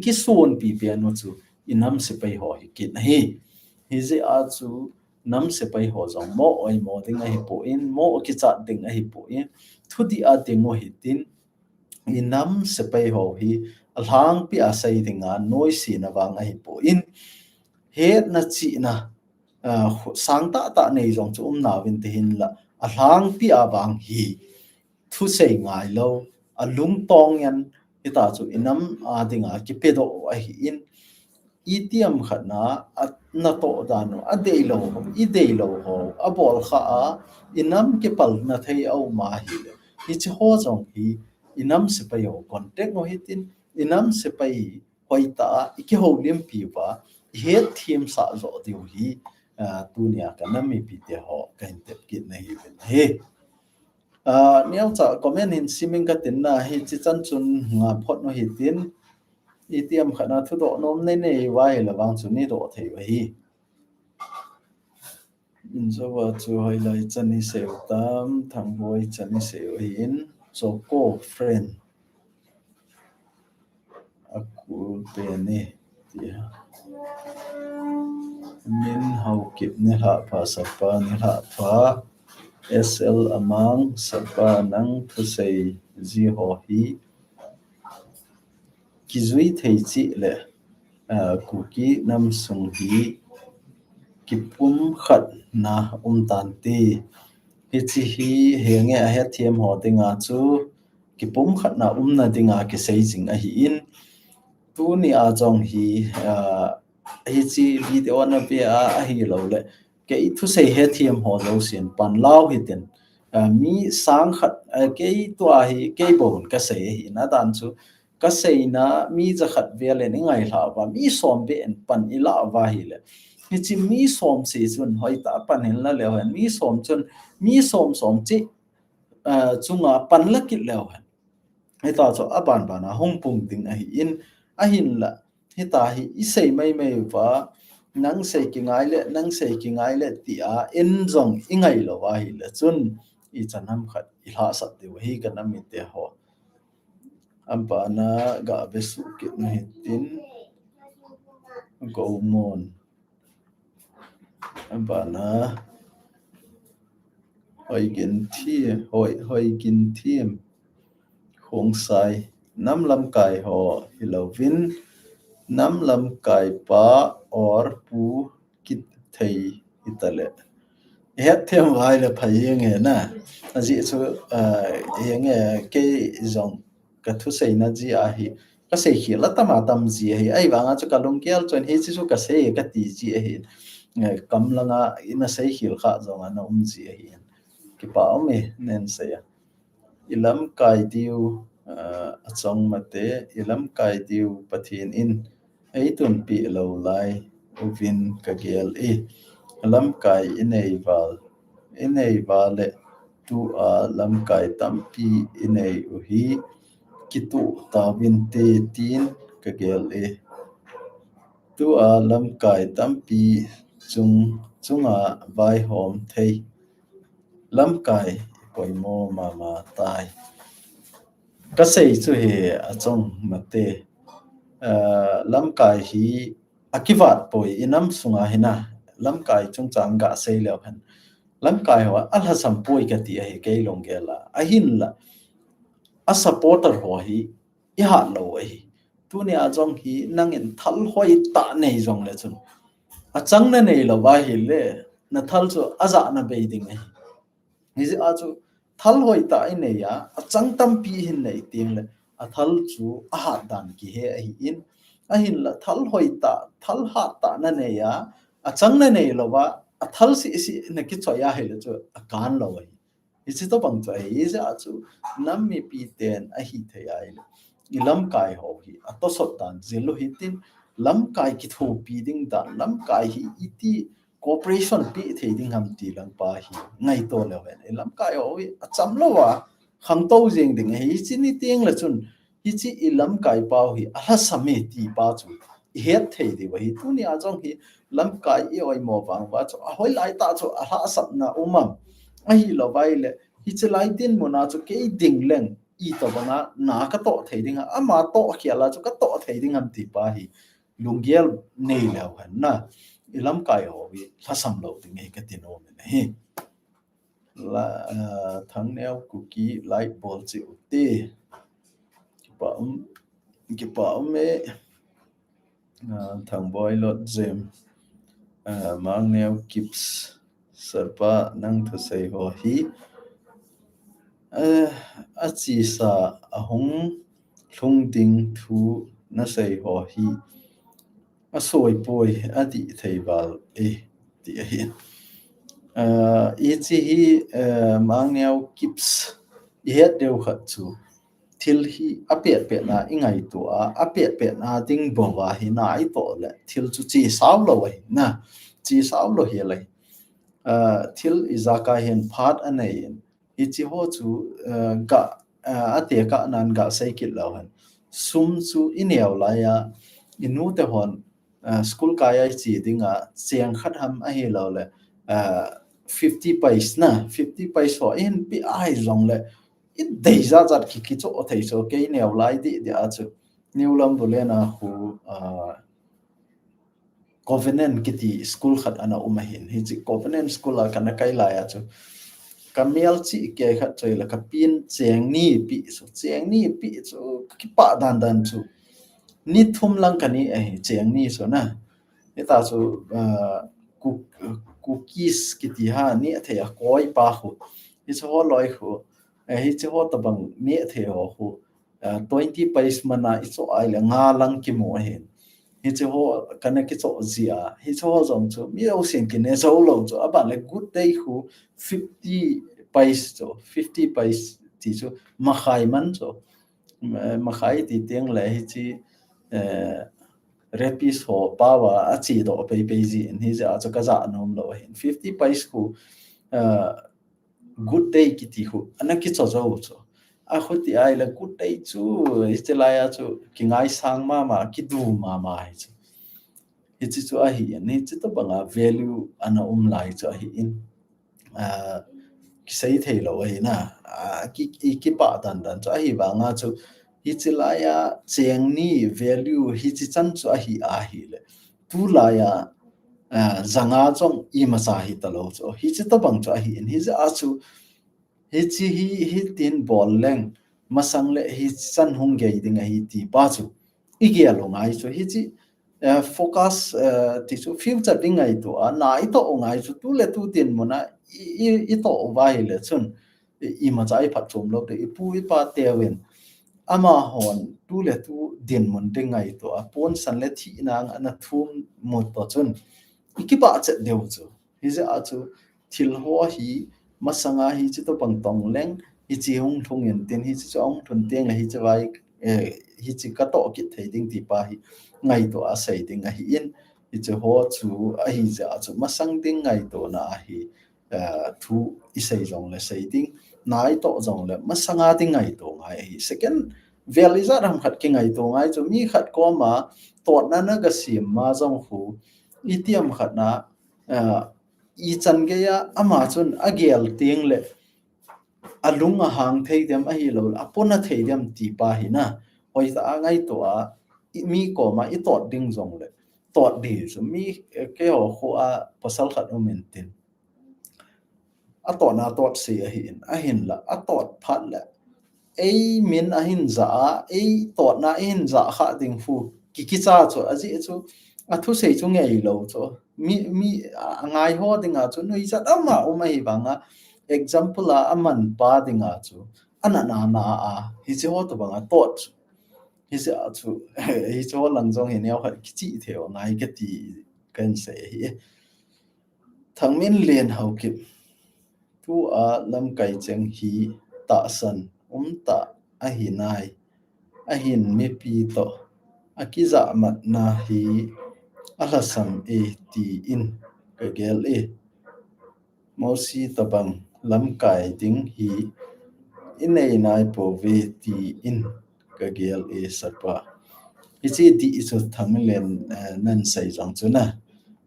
kisonpi pen u chu i nam sepai ho hi kit ahi. Hijeh a chu nam sepai ho jong mo oimo ding ahipoi, mo kichat ding ahipoi, thudih a ding u hitin, i nam sepai ho hi alhangpi a sei dinga noisena vang ahipoi, hetna chihna, ah, sangtah tah nei jong chu um nauvin tihin la, alhangpi a vang hi thusei ngailou, alungtong ngen, hita chu i nam a dinga kipedoh u ahin, itiham khat na, a, natoh dan u, adeilou ho, ideilou ho abol kha a, i nam kipalna thei a um ahile, hiche ho jong hi i nam sepai ho contact u hitin, i nam sepai hoitah a i kihoulimpi uva i hetthemsah joh diu hi, ah, tunia ka nam mipite ho kahin tep kit na ahi uvin ahi. Ah, neocha comment hin simin katin na, hiche chan chun nga phot u hitin, itiham khat na thudoh nom nei nei uva ahile vang chu neidoh thei u ahi. Injova chu hoilai chan isei u tam, Thangboi chan isei u ahin, Choco friend. Akul pen e, tia. Min Haokip nilhah pha, sapa nilhah pha, S L Amang, sapa nang thusei ji ho hi kijui thei cheh le, ah, Kuki nam sung hi kipumkhatna um tante. Hiche hi henge ahethem ho dinga chu kipumkhatna umna dinga kisei jing ahin, tunia jong hi, ah, hiche video na ve a ahilou le, kei thusei hethem ho jousen pan lau hitin, ah, mi sang khat, ah, kei tua hi kei bou hin kasei ahin, adan chu kaseina mi jakhat vel in i ngailhah uva, mi som beh in pan i lah uva ahile, hiche mi som seh chun hoitah pan hin la leu hen, mi som chun mi som som cheh, ah, chunga pan la kit leu hen, hita chu aban ban a hung pung ding ahin, ahinla hita hi i sei mai mai uva, nang sei kingai le, nang sei kingai le tia in jong i ngailou ahile chun, ichan ham khat i lhahsah diu ahi ka nam mite ho. Abana ga ve suh kit u hitin, Gomon. Abana Hoiginthem, Hoi, Hoiginthem, Khongsai, nam lamkai ho hilouvin, nam lamkai pa or pu kit thei hitale. Hethem uva ahile phai jenge na. Ajeh chu, ah, jenge kei jong ka thuseina ji ahi. Ka seikhel a tam a tam ji ahi. Ahivanga chu ka lunggel chun hiche chu ka sei kati ji ahi. Eh, kam langa ina seikhel kha jong ana um ji ahi. Kipa um e, nen sei a. I lamkai diu, ah, achong mate, i lamkai diu Pathen in eitunpeh lou lai uvin ka gel e. Lamkai i nei val, i nei val le tua lamkai tampi i nei u hi kituh tauvinte tin ka gel e. Tua lamkai tampi chung chunga vaihom thei lamkai poimo mama tai. Ka sei chu hi a chong mate, uh, lamkai hi a kivat poi inam sunga hina lamkai chungchang ga sei leo hen. Lamkai ho a lhasam poi ka ti ahi kei long gela. Ahin la a supporter ho hi i hat lo ahi. Tuni a jong hi nangin thal hoi ta nei jong le chun a chang na nei lo ba hi le na thal chu a za na bei ding ahi. Ni a chu thal hoi ta i nei a a chang tampi hin nei ting le a thal chu a hat dan ki he ahi in ahin la thal hoi ta thal hat ta na nei a a chang na nei lo ba a thal si si na ki choi a hi le chu a kan lo ahi. Hichi to bang chu ahi, hichi a chu nam mipi ten ahi thei ai le. I lamkai ho hi a to sot dan zil lo hi tin lamkai kithopi ding dan lamkai hi iti cooperation pi thei ding ham ti lang pa hi ngai to le ven. I lamkai ho hi a cham lo a khang to jing ding ahi hichi ni ting le chun Hichi i lamkai pau hi a lhasam e ti pa chu i het thei diu ahi. Tuni a jong hi lamkai i oimo vang va chu a hoi lai ta chu a lhasapna um am. Ahi lo vai le hichi lai din mun a chu kei ding leng i to banga na ka to thei ding a ama to khial a chu ka to thei ding am ti pa hi lunggel nei leu hen na i lamkai ho hi lhasam lo ding e ka ti nom e hi. La, uh, Thangneo Kuki like bol chi u te. Kipa um, kipa um e. Uh, Thangboi Lot Jem. Uh, Mangneo Kips. Sarpa nang thusei ho hi. Uh, a chi sa a hung lhung ding thu na sei ho hi. A soi poi a ti thei val e ti ahi. Uh, i chi hi uh, Mangneo Kips i het deu khat chu thil hi a pet pet na i ngai tu a a pet pet na ding bo va hi na i to le thil chu chi sau lo ahi na chi sau lo hi lai uh, thil i za ka hin phat a nei in Hichi ho chu uh, ga uh, a te ka nan ga sei kit lo hen. Sum chu i neo lai a i nu te hon uh, school kai ai chi ding a cheng khat ham ahi lo le uh, fifty paise na fifty paise ho in pi ai zong le i dei za zat ki ki cho thei so kei neo lai di di a chu New Lambu le na hu uh, Covenant kiti school khat ana um ahin. Hichi Covenant school a kana kai lai a chu. Ka mial chi ke khat choi la ka pin cheng ni pi chu. Cheng ni pi chu ka kipa dan dan chu. Ni thum lang ka ni ahi cheng ni chu na. Hita chu uh, cookies kiti ha ni a thei a koi pa khu. Hichi ho loi khu. Eh, hichi ho tabang ni a thei ho khu. Uh, twenty paise mana i cho ai le nga lang ki mu ahin. Hichi ho kana ki cho zia. Hichi ho zong chu mi lo sin ki ne zo lo chu. Aban le good day khu fifty paise chu. Fifty paise ti chu makhai man chu. Uh, makhai ti tiang le hichi uh, rapist ho pawa a chi do pei pei zi in hichi a chu ka za nom lo ahin. Fifty paise khu uh, good day kiti khu ana ki cho zo cho a khu ti ai la good day chu hichi lai a chu ki ngai sang ma ma ki du ma ma hi chu hichi chu ahi in hichi to banga value ana um lai chu ahi in uh, ki sei thei lo ahi na uh, ki ki pa dan dan chu ahi vanga chu hichi lai a cheng ni value hichi chan chu ahi ahi le tu lai a uh, zanga chong i ma cha hi ta lo chu hichi to bang chu ahi in hichi a chu Hichi hi hitin bol leng masang le hichi chan hung gei ding ahi ti pa chu i gel u ngai chu hichi uh, focus uh, ti chu future ding ngai tu a na i to u ngai chu tu le tu tin mun a i, i, i to u vai le chun i, i ma cha i phat chom lo te i pu i pa te win ama hon tu le tu din mun ding ngai tu a pon san le thi nang ana thum mut to chun i kipa chet deu chu Hichi a chu thil ho hi masanga hichi to pang tong leng hichi hung thung in tin hichi chu hung thun teng le hichi vai eh, hichi ka to kit thei ding ti pa hi ngai to a sei ding ahi in hichi ho chu ahi ja chu masang ding ngai to na ahi uh, thu i sei jong le sei ding nai to jong le masanga ding ngai to ngai ahi second Vel ijat ham khat kingaito ngai chu, mi khat koma totna na gasem ma jong khu, itiham khat na, ah, ichan geiya ama chun agel teng le alung ahang thei dem, ahilou le apona thei dem ti pa hi na. Hoitah a ngaito a, i, mi koma itot ding jong le tot di chu mi, eh, keiho kho a pasal khat um in tin. Atotna tot se ahin, ahinla atot phat le ei min ahin ja a, ei totna ahin ja kha ding hu kikicha chu, ajeh chu athusei chu ngeilou chu. Mi, mi, a, angai ho dinga chu nuijat ama um ahi vanga, example a, aman pa dinga chu ana na na a, hiche ho tobanga tot chu. Hiche a chu, hiche ho lang jong hi neo khat kichih thei u ngai kati kahin sei ahi. Thangminlen Haokip. Tua lamkai cheng hi tahsan umtah ahi nai. Ahin mipi toh akijahmatna hi alhasam e tin kagel e. Mosi tobang lamkai ding hi inei nai pouve tin kagel e sapa. Hiche dih chu Thangminlen, eh, nan sei jong chu na.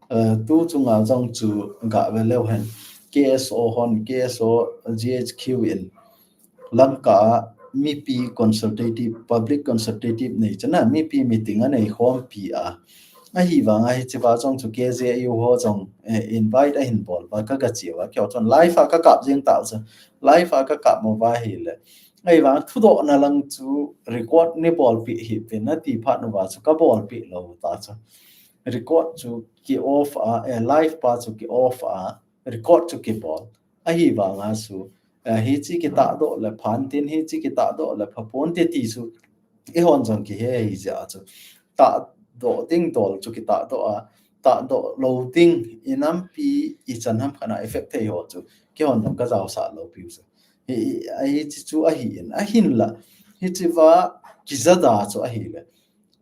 Eh, tu chunga jong chu gah ve leu hen. K S O hon, K S O G H Q in Lamka a mipi consultative, public consultative nei chu na, mipi meeting anei khompi a. Ahivanga hiche pa jong chu K J U ho jong, eh, invite ahin bol uva, kaga che uva, keiho chun live a kakap jeng tau chu. Live a kakap mo uva ahile. Ahivang thudohna lang chu record nei bolpeh hih uvin ati phat uva chu kabolpeh lou ta chu. Record chu ki off a, eh, live pa chu ki off a, record chu kibol. Ahivanga chu, eh, hiche kitahdoh le phan tin, hiche kitahdoh le phaponte ti chu eihon jong kihe ahi jeh a chu. Tahdoh ding dol chu kitahdoh a, tahdoh lou ding inampi ichan ham khat na effect thei ho chu keihon jong kajaosah lou piu chu. Hi, hi, hiche chu ahin, ahinla. Hiche va kijada chu ahile.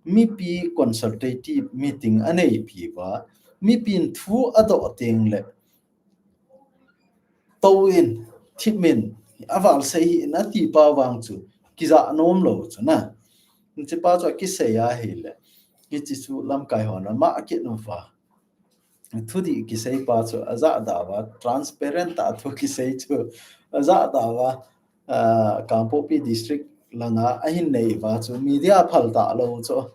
Mipi consultative meeting aneipi uva, mipin thu adoh teng le, tou in, thip in, aval sei hih in ati pa vang chu, kija nom lou chu na. Hiche pa chu akisei ahile, hiche chu lamkai hon ama akit uva. Thudih kisei pa chu ajahda uva, transparent a thu kisei chu ajahda uva, ah, Kangpokpi district langa ahin nei uva chu media phal talou chu.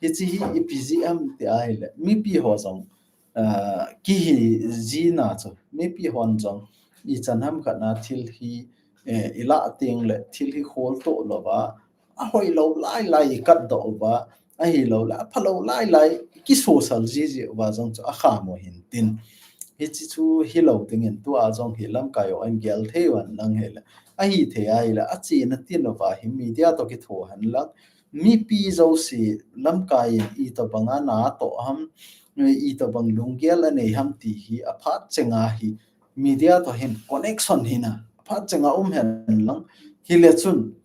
Hiche hi ipi jeh ham ti ahile, mipi ho jong, ah, kihi jina chu, mipi hon jong ichan ham khat na thil hi, eh, ilah teng le thil hi kholtoh louva, ahoilou lailai ikatdoh uva, ahilou le aphalou lailai kisosal jiji uva jong chu akham u hintin. Hiche chu hilou dingin tua jong hi lamkai ho in gel thei u hen lang hile. Ahithei ahile, achena tin uva hi media toh kitho hen lang. Mipi jouse lamkai in itobanga natoh ham, itobang lunggel anei ham ti hi aphat chenga hi media toh hin connection hina, aphat chenga um hen lang. Hile chun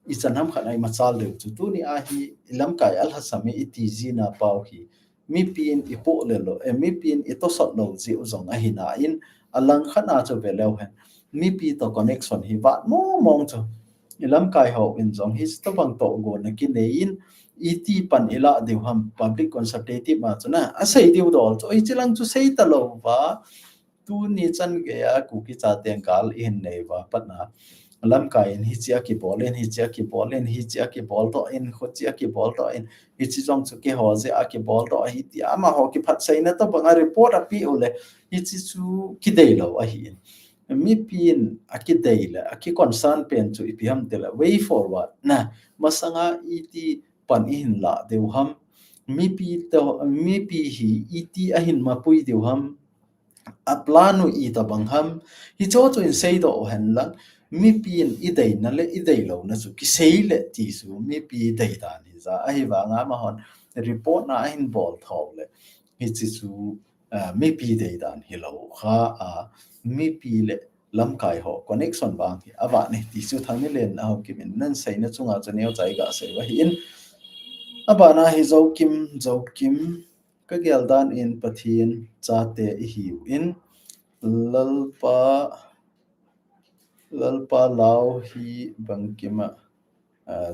ichan ham khat na imachal deu chu. Tuni a hi ilamkai alhasam e iti jina pau hi mipin ipoh le lou, eh, mipin itosot lou jeh u jong ahina in, alang khat na chu ve leu hen. Mipi toh connection hi vat mong mong chu. Ilamkai ho in jong hitobang tohgon akinei in, iti pan ilah diu ham public consultative ma chu na, asei diu dol chu, hiche lang chu sei talou va, tuni chan geiya Kuki chate gal ihin nei uva pat na, lamkai in hiche akibol in, hiche akibol in, hiche akibol doh in, khuche akibol doh in, hiche jong chu keiho jeh a kibol doh ahi ti amaho kiphatseina tobanga report apeh u le, hiche chu kidei lou ahin. Mipin akidei le, akiconcern pen chu ipi ham tile, way forward na, masanga iti pan ihin lah diu ham, mipi toh, mipi hi iti ahin mapui diu ham, aplan u itobang ham, hiche chu in seidoh u hen lang, mipin ideina le ideilouna chu kisei le ti chu mipi deidan hija, ahivanga amahon report na ahin bol thou le, hiche chu, ah, mipi deidan hilou kha, ah, mipi le lamkai ho connection vang hi avat e ti chu Thangminlen Haokip in nan seina chunga chu neocha iga sei u ahin. Abana hi Jokim, Jokim, kagel dan in Pathen chate ihiuvin, Lalpa, Lalpa lau hi bangkima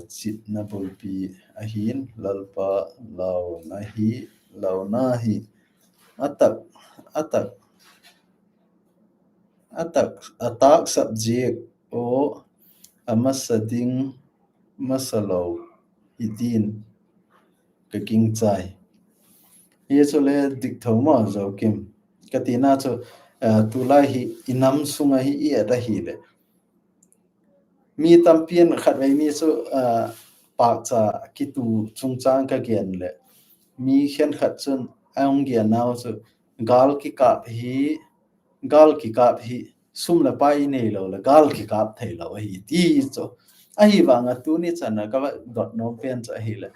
Chitna bulpi ahin, Lalpa launa hi, launa hi atak, atak, atak, atak subject o amasa ding, masa lou hi din ka gingchai. Hichu le dik thou mo Jokim. Ka tina chu, tulai hi i nam sunga hi i et ahile, mi tampin khatvei ni chu, pakcha kitu chungchang ka gen le, mi khenkhat chun ahung gen nau chu, gal kikap hi, gal kikap hi sum le pai neilou le gal kikap theilou ahi ti chu. Ahivanga tuni chana ka va dot nom pen chu ahile,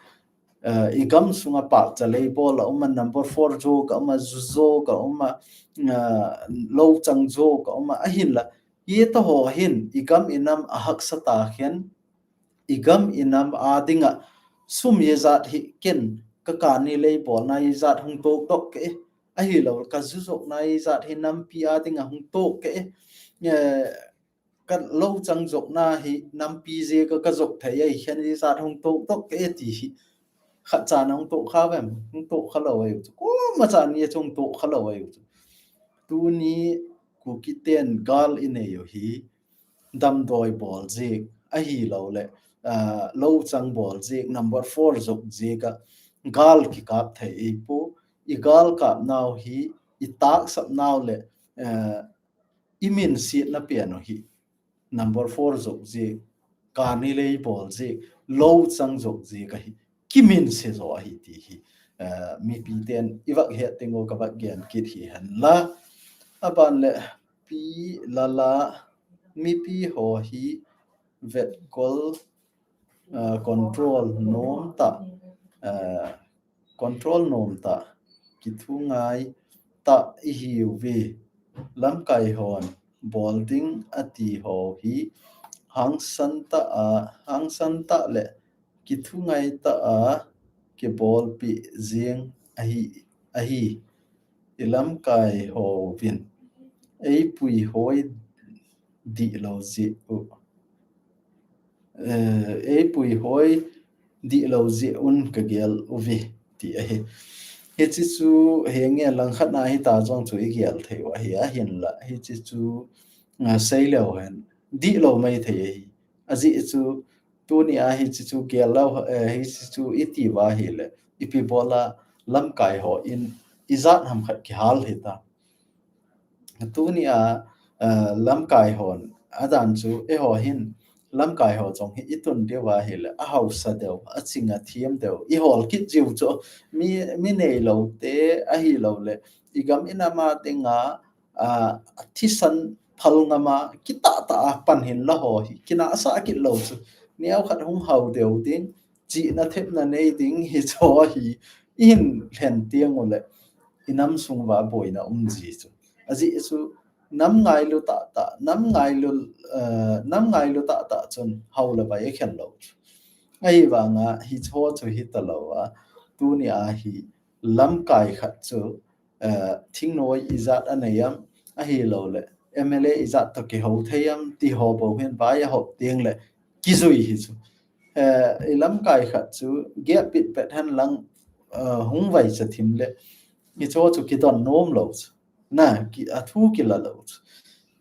i gam sunga pakcha lei bol a um a, number four jo ka um a, ju jo ka um a, louchang jo ka um a, ahinla, hitaho hin i gam i nam ahaksat a khen, i gam i nam a dinga sum ijat hi ken ka kani lei bolna ijat hung toktok kei, ahilou ka ju jokna ijat hi nampi a dinga hung tok kei, ka louchang jokna hi nampi jeh a ka jok thei ahi khen ijat hung toktok kei ti hi khatcha na hung tokha vem? Hung tokha lou ahi chu. Koima chan ni a chu hung tokha lou ahi chu. Tuni Kuki ten gal i nei u hi damdoi bol jeh ahilou le, louchang bol jeh, number four jok jeh a gal kikap thei ahi pu. I gal kap nau hi i taksap nau le, i minsetna pen u hi number four jok jeh, kani lei bol jeh, louchang jok jeh ahi, kiminse jo ahi ti hi mipi ten i vak het ding u ka vak gen kit hi henla. Aban le Pi Lala, mipi ho hi vetkol, control nom tah, control nom tah, kithungai tah i hiuve. Lamkai hon bol ding ati ho hi hangsan tah a, hangsan tah le kithungai tah a kibolpi jeng ahi, ahi. I lamkai hovin eipui hoi dihlou jeh u, eipui hoi dihlou jeh un ka gel uve ti ahi. Hiche chu henge langkhat na hita jong chu i gel thei u ahi, ahinla hiche chu seileu hen dihlou mai thei ahi. Ajeh chu tuni a hiche chu gel lou, hiche chu i ti uva ahile, ipi bola lamkai ho in ijat ham khat kihal hita. Tuni a lamkai hon adan chu eiho hin lamkai ho jong hi i tun diu ahile, ahausa deu, aching athem deu, i hol kit jiu chu mi, mi neilou te ahilou le, i gam i nam a dinga thisan phal ngam a kitahtah a pan hinla ho hi kinahsah kit lou chu, neokhat hung hao deu ding, chihna thepna nei ding hiche ho hi i hin lhen teng ule, i nam sung uva boina um ji chu. Ajeh chu nam ngailu tahtah, nam ngailu, nam ngailu tahtah chun hao le bai akhel lou chu. Ahivanga hiche ho chu hita lou a, tuni a hi lamkai khat chu thingnoi ijat anei am, ahilou le M L A ijat toh kihou thei am ti ho bou hin vai ahop teng le kijui hi chu. I lamkai khat chu geh pitpet hen lang hung vaicha thim le hiche ho chu kidon nom lou chu, na, athu kila lou chu.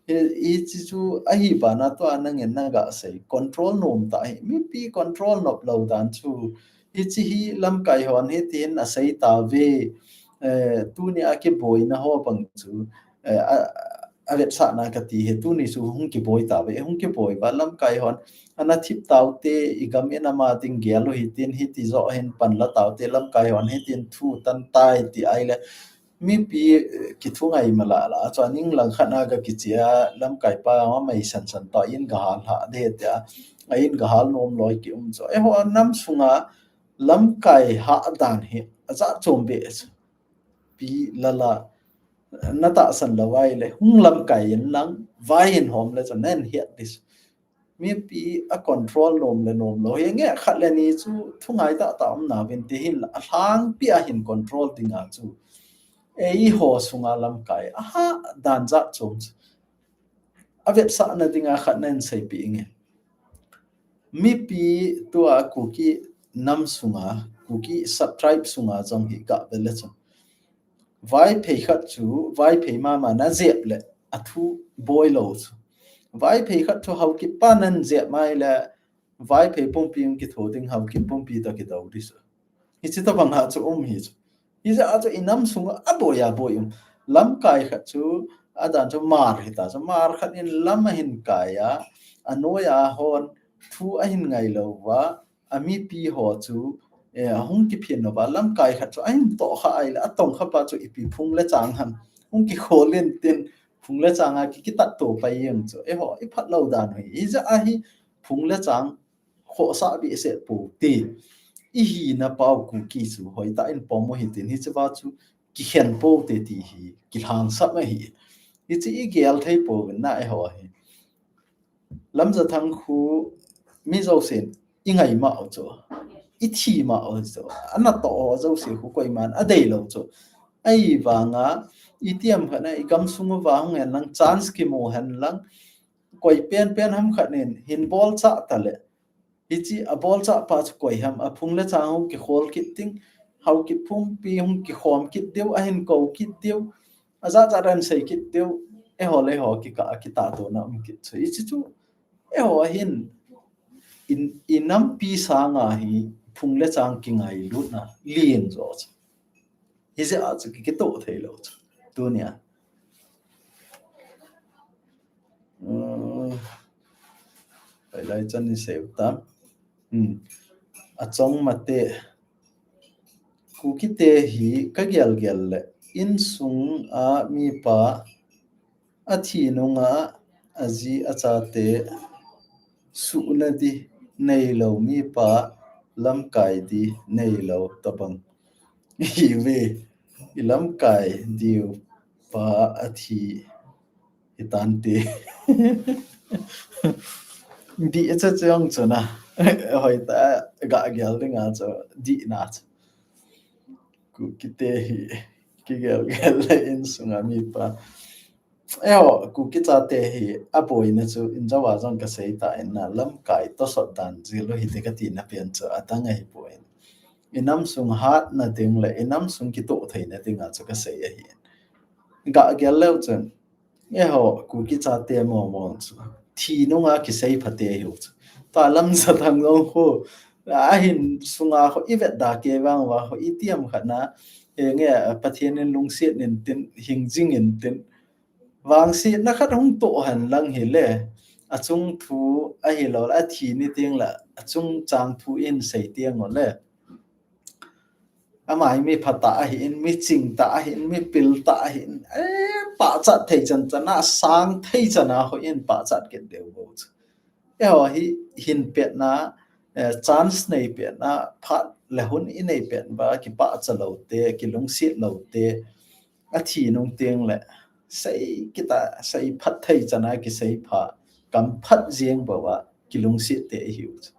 Hiche chu ahi bana tua nangin naga sei control nom tah hi, mipi control nop lou dan chu. Hiche hi lamkai hon hitin asei tauve, tuni a kiboina ho bang chu avetsahna kati hi, tuni chu hung kiboi tauve, hung kiboi uva lamkai hon ana thip taute, i gam i nam a ding gel u hitin, hiti joh hin panla taute, lamkai hon hitin thu tan tai ti ahile, mipi kithungai malala chu, aning langkhat na ga kichea lamkai pa amei sansan toh in gahal ha de tia, a in gahal nom loi ki um chu. Eiho nam sunga lamkai ha dan hi ajat chom be chu. Pi Lala, natahsan lou ahile hung lamkai in lang, vai hin hom le chu nahin het ding chu. Mipi a control nom le nom lou hi nge, khat le ni chu thungai tahtah um nauvin ti hinla, alhangpi a hin control dinga chu eiho sunga lamkai aha dan jat chom chu. Avetsahna dinga khat nahin seipeh inge. Mipi tua Kuki nam sunga, Kuki sub-tribe sunga jong hi gah ve le chun. Vaiphei khat chu, Vaiphei mama na jep le, athu boi lou chu. Vaiphei khat chu Haokip pa nan jep mai le, Vaiphei pumpi kitho ding, Haokip pumpi toh kido ding chu. Hichi tabang a chu um hi chu. Hijeh a chu i nam sunga aboi aboi um. Lamkai khat chu, adan chu Hmar hita chu. Hmar khat in lam ahin kai a, anoiya hon thu ahin ngai lou va, amipi ho chu, eh, ahung kiphin lou va, lamkai khat chu ahin toh kha ahile, atong kha pa chu ipi phung le chang ham. Hung kikhol in tin, phung le chang a ki, kitat to pai jeng chu. Eiho, i phat lou dan hi. Hijeh a hi, phung le chang, khohsah behseh pou te. I hina pau Kuki chu, hoitah in pom u hitin, hiche va chu, kikhen pou te ti hi, kilhangsap ahi. Hiche i gel thei pouvin na eiho hi. Lamjathang khu mi jousen i ngai ma u chu. I thi ma u chu. Ana toh u jouse khu koiman adei lou chu. Ahivanga, itiham khat na i gamsung uva hung hen lang, chance kimu hen lang. Koi penpen ham khat nin, hin bolcha ta le. Hichi abolcha pa chu koi ham, aphung le chang hung kikhol kit ding, Haokip pumpi hung kikhom kit diu, ahin kou kit diu, ajat jat in sei kit diu, eiho le eiho kikah a kitahtona um kit chu. Hichi chu, eiho hin, in, i nampi sanga hi, phung le chang kingailutna, lien jo chu. Hijeh a chu ki, kitoh thei lou chu. Tunia. Um, lai lai chan ni sei u ta. Hmm. Achong mate. Kukite hi ka gel gel le. Insung a mipa athi nunga aji achate suhna di neilou mipa lamkai di neilou tabang. Hi ve, i lamkai diu pa athi hitante. Dih chu chang chu na. Hoitah, gah gel dinga chu, dihna chu. Kukite hi, kigel gel le insunga mipa. Eiho, Kuki chate hi, aboina chu, injouva jong kasei ta in na, lamkai tosot dan jil u hite kati na pen chu, adang ahipoi. I nam sung hatna ding le, i nam sung kitoh theina dinga chu kasei ahi. Gah gel leu chun, eiho, Kuki chate momo chu, thi nunga kisei phate hiu chu. Tua Lamjathang jong khu, ahin sunga khu, i vet da kei vang uva khu, itiham khat na, eh, nge, Pathen in lungset in tin, hing jing in tin, vangsetna khat hung toh hen lang hile, achung thu ahilou le, athi ni teng le, achung chang thu in sei teng u le. Ama hi mi phatah ahin, mi chingtah ahin, mi piltah ahin, eh, pachat thei chan chan a, sang thei chan a hoi in pachat kit deu bou chu. Eiho hi hin petna, eh, chance nei petna, phat le hun i nei pet uva, kipachat lou te, kilungset lou te, athi nung teng le, sei kita, sei phat thei chan a kisei pha, kam phat jeng bou a, kilungset te ihiu chu.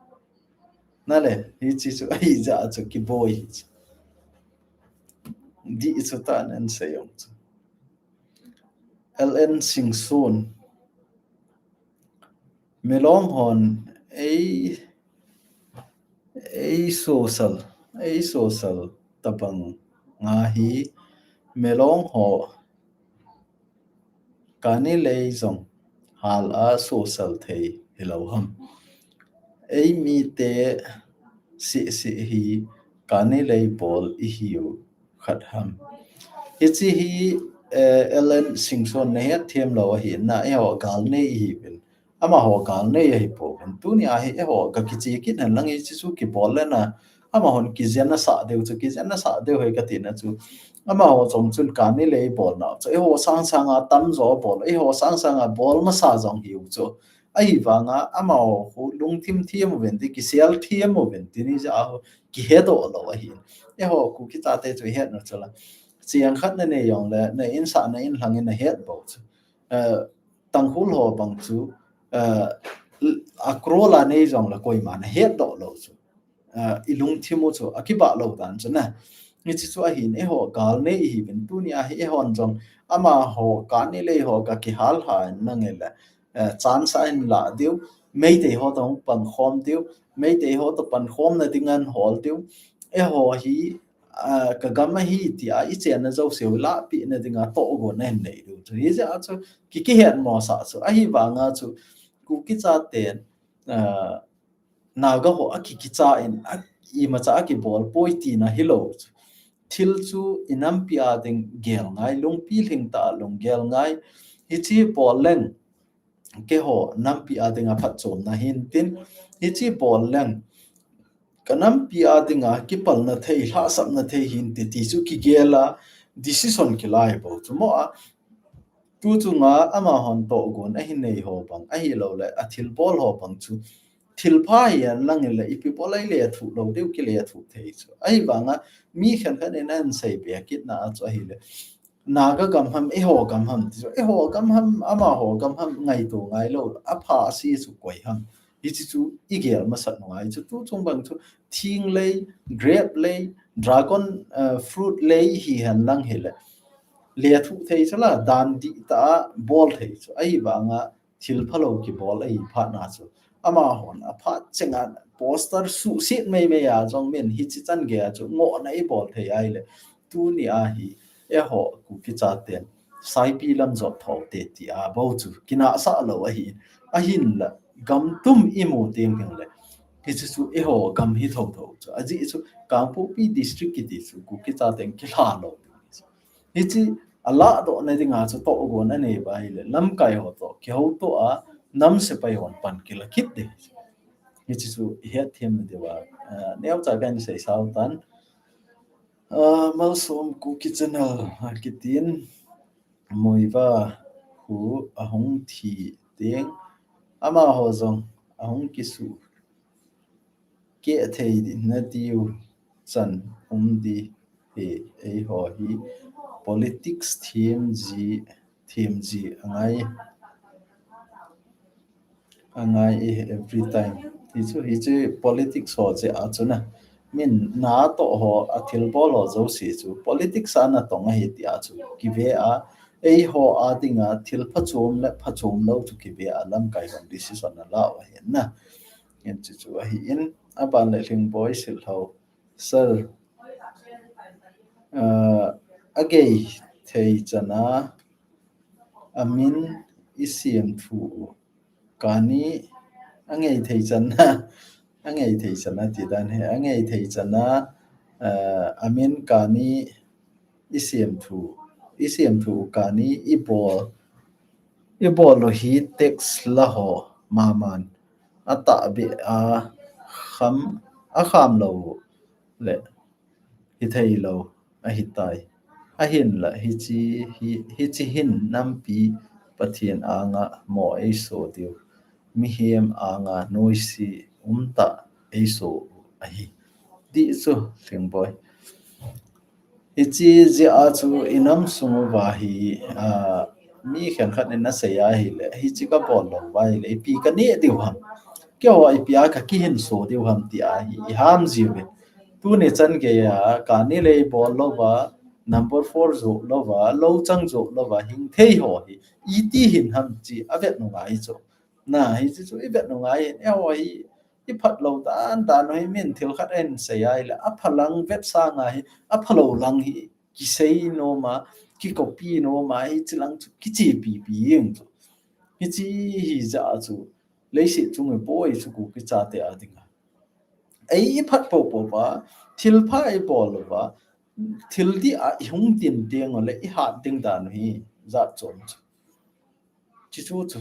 Na le, hichi chu, ahijeh chu, kiboi hi chu. Dih chu ta nen sei jong chu. L N Singson. Milong hon ei, ei sosal, ei sosal tabang nga hi Milong ho kani lei jong hal a sosal thei hilou ham. Ei mite sisi hi kani lei bol ihiu khat ham. Hichi hi, eh, L N Singson na het them lou ahi na, eiho gal nei ihiuvin. Amaho gal nei ahi pouvin. Tunia hi eiho ga kichi kit hen lang hichi chu kibol le na. Amahon kijen asah deu chu, kijen asah deu hei kati na chu. Amaho jong chun kani lei bol na chu. Eiho sang sanga tamjo bol, eiho sang sanga bol masa jong hiu chu. Ahivanga amaho khu lungthim thim uvin ti, kisel thim uvin ti ni ja a kihedoh lou ahi. Eiho Kuki chate chu ihet na chu la. Chiang khat na nei jong le, na insah na inlhang in na het bou chu. Eh, Tangkhul ho bang chu, eh, a crore la nei jong le koima na hetdoh lou chu. Eh, i lungthim u chu, akibah lou dan chu na. Hichi chu ahin eiho gal nei ihiuvin tunia hi eihon jong amaho kani lei ho ga kihal ha in na nge le, eh, chance a in la diu. Meitei ho toh hung pangkhom diu, Meitei ho toh pangkhomna dinga hol diu. Eiho hi, ah, ka gam ahi tia i chenna jouse u lahpehna dinga tohgon ahin nei diu. Chu hijeh a chu ki, kihetmosah chu. Ahivanga chu Kuki chaten, ah, Naga ho akikicha in, a, imacha akibol poi tina hilou chu. Thil chu i nampi a ding gel ngai, lungpi lhingtah a lunggel ngai. Hiche bol leng, keiho nampi a dinga phatchomna hintin, hiche bol leng ka nampi a dinga kipalna thei, lhahsamna thei hinte ti chu kigel a, decision kila hi bou chu mo a. Tu chunga amahon tohgon ahin nei ho bang, ahilouleh a thilbol ho bang chu thilpha hihen lang hileh ipi bol a ilethuh lou diu, kilethuh thei chu. Ahivanga mi khenkhat in ahin seibe kitna a chu ahileh, Naga gam ham, eiho gam ham ti chu, eiho gam ham, amaho gam ham ngaito ngailou, apha ase chu koi ham, hiche chu igel masat ngai chu. Tu chung bang chu thing lei, grape lei, dragon, eh, fruit lei hihen lang hileh lethuh thei chu la, dan dihtah a bol thei chu. Ahivanga thil phalou kibol ahi phatna chu, amahon aphat chenga poster suhset meimei a jong min hiche changeiya chu ngohna ibol thei ahileh, tuni a hi eiho Kuki chaten Saipi lam jot thou te tia bou chu kinahsah lou ahi. Ahinla gam tum imu teng tengleh, hiche chu eiho gam hi thotho chu. Ajeh chu Kangpokpi District kiti chu Kuki chaten kilha lou. Hiche alahdohna dinga chu tohgon anei uva ahileh, lamkai ho toh kihouto a, nam sepai hon pan kila kit ding. Hiche chu ihet them diu va, ah, neocha kahin seisah u tan. Ah, Malsom Kuki Channel akitin, Muivah khu ahung thi teng, amaho jong ahung kisuh keh thei ding nati u chan um ding ahi. Eiho hi politics them ji, them ji angai, angai e every time. Hichu, hichu politics ho jeh a chu na. Min natoh ho, a thilbol ho jouse chu politics a natong ahi tia chu kive a, eiho a dinga thil phachom le phachom lou chu kive a lamkai hon decision ala u ahin na. Hichu chu ahin, aban le Lhingboi Silhou. Sir, ah, agei thei chan a, amin isem thu u. Kani, angei thei chan a, angei thei chan a ti dan hi, angei thei chan a, ah, amin kani isem thu, isem thu u kani ibol, ibol u hi tax la ho maman atahbeh a kham, akham lou le hithei lou ahitai. Ahinla hiche, hi, hiche hin nampi Pathen anga mo eiso diu, mihem anga noise umtah eiso u ahi. Ti chu Lhingboi. Hiche jeh a chu inam sung uva hi, ah, mi khenkhat in asei ahileh, hiche kabol lou uva ahileh, ipi kaneh diu ham. Keiho ipi a kakihinso diu ham ti ahi, iham jiuvin. Tuni changeiya, kani le bol louva, number four joh louva, lou chang joh louva, hing thei ho hi, iti hin ham ti avet nungai chu. Na, hiche chu ivet nungai hin, eiho hi, iphat lou dan dan u hi min thil khat ahin sei ahileh, apha lang vetsang a hi, aphalou lang hi, kisei nom a, kicopy nom a, hiche lang chu kichepipi jeng chu. Hiche hijeh a chu, leiset chung iboi chu Kuki chate a dinga. Ei iphat popo uva, thilpha ibol uva, thil dih a ihung tin teng uleh ihat ding dan u hi jat chom chu. Hichu chu,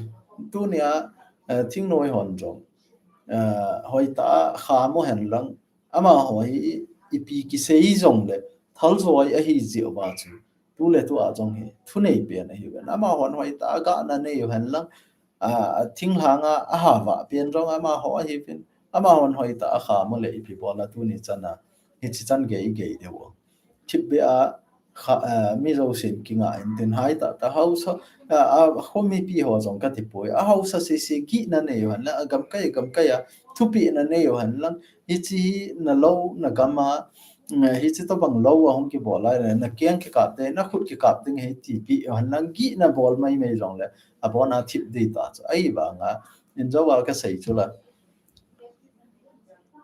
tunia, eh, thingnoi hon jong, eh, hoitah a kham u hen lang, amaho hi ipi kisei jongleh, thaljoi ahi jeh uva chu, tuletua jong hi thunei pen ahiuvin. Amahon hoitah a gahna nei u hen lang, ah, thinglhang a ahavah pen jong amaho ahiuvin. Amahon hoitah a kham uleh ipi bol a tuni chan a hiche changei igei diu. Thipbeh a kha, eh, mi jousen kingah in tin hai tah tah haosa, eh, a khomipi ho jong kati poi. Ahaosa sese gihna nei u hen lang, agamkai, gamkai a thupehna nei u hen lang. Hiche hi nalou, nagam a, eh, hiche tobang lou ahung kibol a, nakeng kikap ding, nakhut kikap ding ahi tipeh u hen lang, gihna bol maimai jongleh, abon a thip ding ta chu. Ahivanga, Injo a kasei chu la.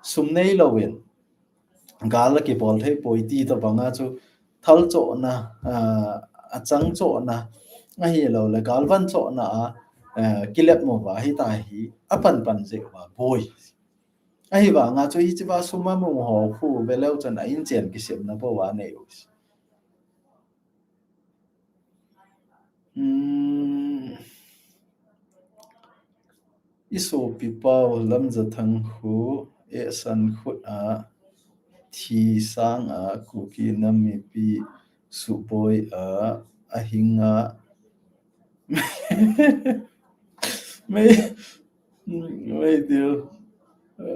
Sum nei louvin gal a kibol thei poi ti tobang a chu thal chohna, a, achang chohna, ahilouleh galvan chohna a, a, kilep mo va hita hi apan pan jeh uva boi. Ahivanga chu hiche va sum a mu ho khu veleu chun a inchen kisemna bou a nei u. Hmm. I sopi pau Lamjathang khu, eh, san khut a, thi sang a, Kuki nam mipi suboi a, ahing a. Mei, mei dil,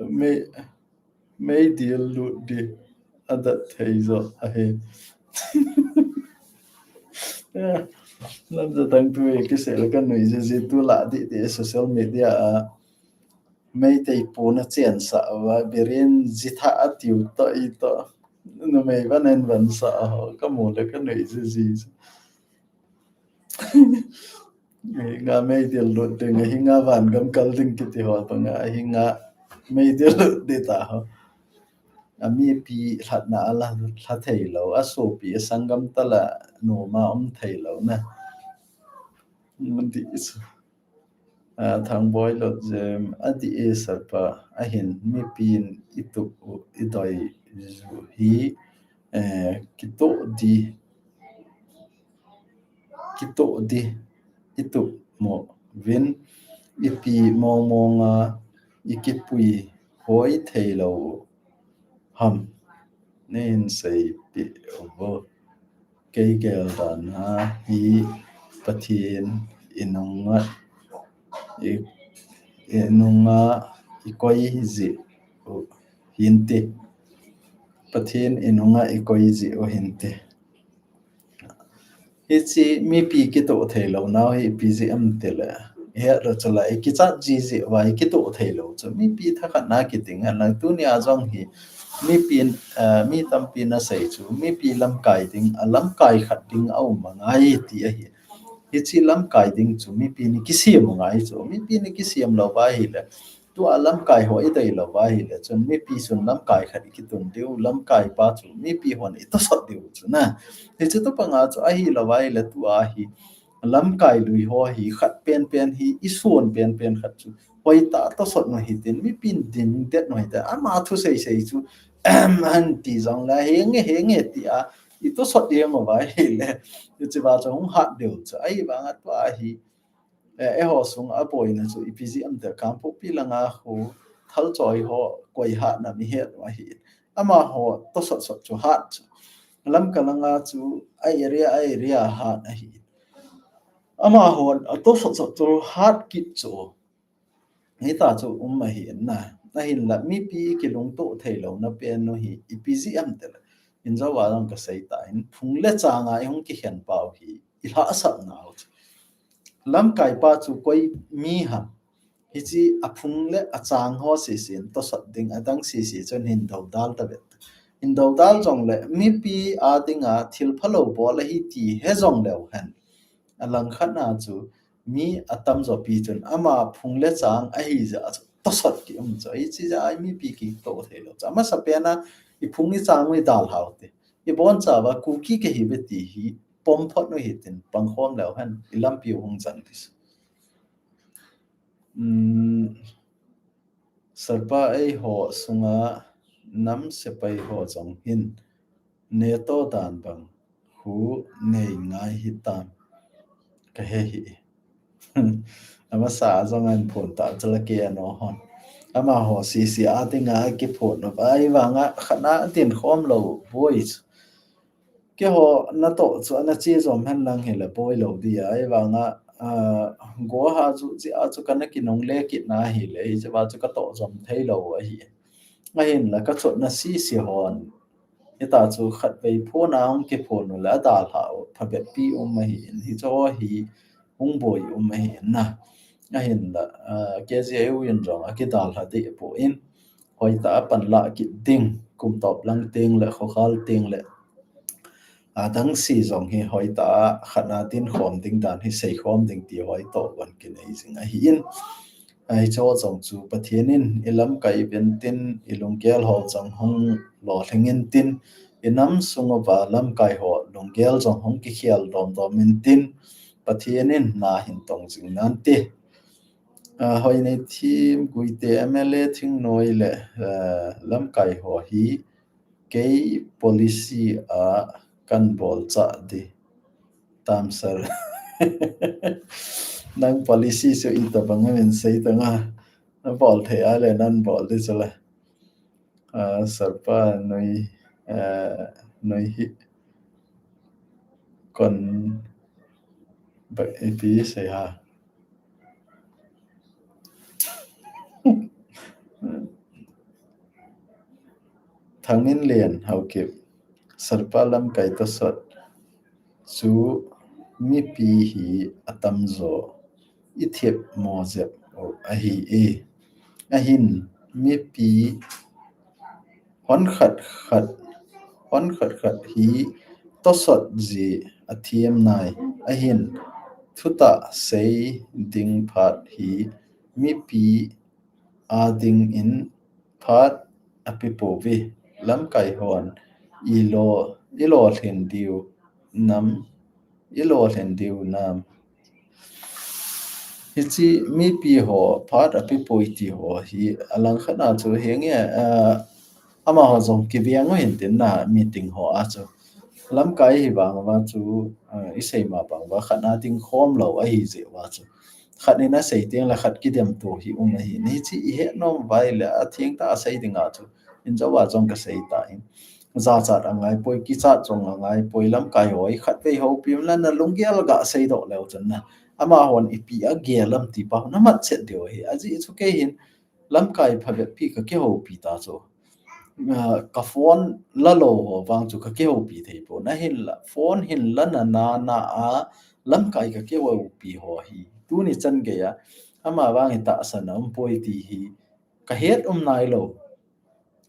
mei, mei dil lut di, adat thei jo ahi. Lamjathang thu e kisei le ka nui jiji tu la di di social media a. Meitei pu na chen sa va birin jitha a tiu to i to. Numei van en van sa ho ka mu le ka nui jiji. Hinga mei dil lut ding, hinga van gam kal ding kiti ho banga, hinga mei dil lut di ta ho. A mipi lhatna a la, la thei lo, a sopi a sanggam tala numa um thei lo na. Mun di is. A, Thangboi Lotjem, a di e sapa, ahin mipin i tup u, i doi ju hi, eh, kitoh di, kitoh di, i tup mo vin, ipi mong mong a, i kipui hoi thei lo ham, nei hin seipeh uvo. Kei gel dan a hi Pathen i nunga i, i nunga i koi jeh u hinte. Pathen i nunga i koi jeh u hinte. Hiche mipi kitoh thei lo nau hi ipi jeh ham tile. Hi ro chala i kichat jiji uva i kitoh thei lo chu. Mipi thakhat na kiting a lang tunia jong hi. Mipin, eh, mi tampi na sei chu. Mipi lamkai ding, a lamkai khat ding a um angai ti ahi. Hiche lamkai ding chu mipi ni kisem angai chu. Mipi ni kisem lo va hile. Tua lamkai ho i dei lo va hile chun mipi chun lamkai khat i kitun diu, lamkai pa chu mipi hon i tosot diu chu na. Hiche tobang a chu ahi lo va hile tua hi lamkai lui ho hi khat pen pen hi i sun pen pen khat chu hoitah tosot nu hitin mipin ding det nu hitin ama thu sei sei chu em an ti jong la henge henge ti a i tosot diu mo va hile. Hiche va chu hung hat diu chu ahivanga tua hi Eh, eiho sung a boina chu ipi jeh ham tile Kangpokpi langa khu thalchoi ho koi hatna mi het u ahi. Amaho tosot sot chu hat chu. Lamka langa chu a area, a area hat ahi. Amaho a tosot sot chu hat kit chu. Hita chu um ahi na. Ahinla mipi kilungtoh thei lona pen u hi ipi jeh ham tile. Injo a jong ka sei ta in phung le chang a i hung kikhen pau hi i lhahsam nau chu. Lamkai pa chu koi mi ham. Hiche a phung le a chang ho sese in tosot ding a dang sese chun hin dodal ta vet. Hin dodal jong le mipi a dinga thil phalou bol ahi ti he jong leu hen. A lang khat na chu mi a tamjo pi chun ama phung le chang ahi jeh a chu tosot ki um chu. Hiche jeh a mipi kitoh thei lou chu. Amasa pen a i phung i chang u i dalhau te. I boncha uva Kuki kahi uve ti hi pom phot u hitin pangkhom leu hen i lampi u hung jan ti. Um, Sapa eiho sunga nam sepai ho jong hin NATO dan bang khu nei ngai hitam kahe hi. Amasa jong an phon ta chala ke ano hon. Amaho sese a dinga kiphon u ahivanga khat na din khom lou boys. Keiho natoh chu ana che jom hen lang hile boi lou dia, ahivanga, ah, go ha chu che a chu kana kinung le kit na hile, hiche va chu katoh jom thei lou ahi. Ahinla kachotna sese hon. Hita chu khatvei phon a hung kiphon u le adalhau phabep pi um ahi in, hiche ho hi hung boi um ahi in na. Ahinla, ah, K J U in jong akidalha deh poi in. Hoitah a panlah kit ding, kum top lang teng le, khokhal teng le. Adang se jong hi hoitah a khat na din khom ding dan hi sei khom ding ti hoi toh von kinei jing ahi in. Ahi cho jong chu Pathen in i lamkai uvin tin, i lunggel ho jong hung lolhing in tin, i nam sung uva lamkai ho lunggel jong hung kikhel domdom in tin, Pathen in na hin tong jing nan ti. Ah, Hoinei Thim, Guite M L A Thingnoi le, ah, lamkai ho hi kei policy a kan bol cha di tam sir. Nang policy chu itobang a min sei tang a, na bol thei a le nan bol di chu la. Ah, sir pa noi, ah, noi hi kon ba ipi sei ha. Thangminlen Haokip, sir pa lamkai tosot chu mipi hi atamjo i thep mo jep u ahi e. Ahin mipi hon khat khat, hon khat khat hi tosot ji athem nai. Ahin thutah sei ding phat hi mipi a ding in phat ape pouve. Lamkai hon i lo, i lolhin diu nam, i lolhin diu nam. Hichi mipi ho phat ape poi ti ho hi alang khat na chu hi nge, ah, amaho jong kiveng u hin tin na meeting ho a chu. Lamkai hi vang uva chu, ah, i sei ma bang uva khat na ding khom lo ahi jeh uva chu. Khat in asei teng le khat kidem to hi um ahi. Hichi i het nom uva ahile atheng tah a sei ding a chu. Injo uva jong ka sei ta in. Jachat angai poi, kichat jong angai poi, lamkai ho hi khat vei houpi um le na lunggel ga sei doh leu chun na. Amahon ipi agel am ti pa na mat chet diu ahi. Ajeh chu kei hin lamkai phabep pi ka kihoupi ta chu. Ah, ka phone la lo ho vang chu ka kihoupi thei pon. Ahinla, phone hin la na, na, na a, lamkai ka kihoupi ho hi. Tuni chan gei a, ama vang hi tahsan a um poi ti hi. Ka het um nai lo.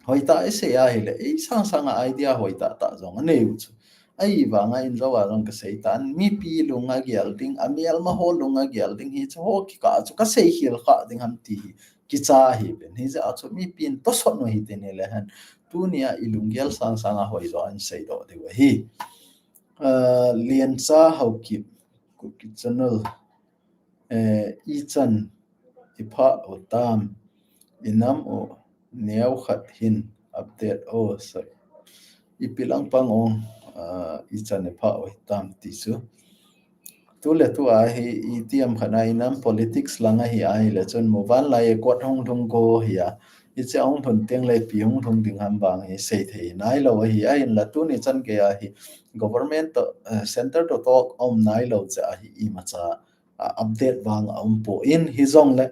Hoitah i sei ahile, ei sang sang a idea hoitah tah jong anei u chu. Ahivang a injo a jong ka sei tan, mipi lung agel ding, amelma ho lung agel ding hi chu ho kikah chu ka sei khel kha ding ham ti hi. Kicha ahi pen. Hijeh a chu mipin tosot u hite nile hen. Tuni a i lunggel sang sang a hoijo a in sei doh diu ahi. Ah, Liancha Haokip, Kuki Channel. Eh, ichan i pha u tam, i nam u neo khat hin update u sa. Ipi lang pang ong, ah, ichan i pha u tam ti chu. Tu le tu a hi i tiam khat na i nam politics lang ahi ahile chun muvanlai kot hung lhung go hi a. Hichi a hung lhun teng le ipi hung lhung ding ham vang hi sei thei nai lo ahi. Ahinla tuni chan gei a hi government to, eh, center to talk um nai lo cha ahi imacha, ah, update vang a um pon hijongle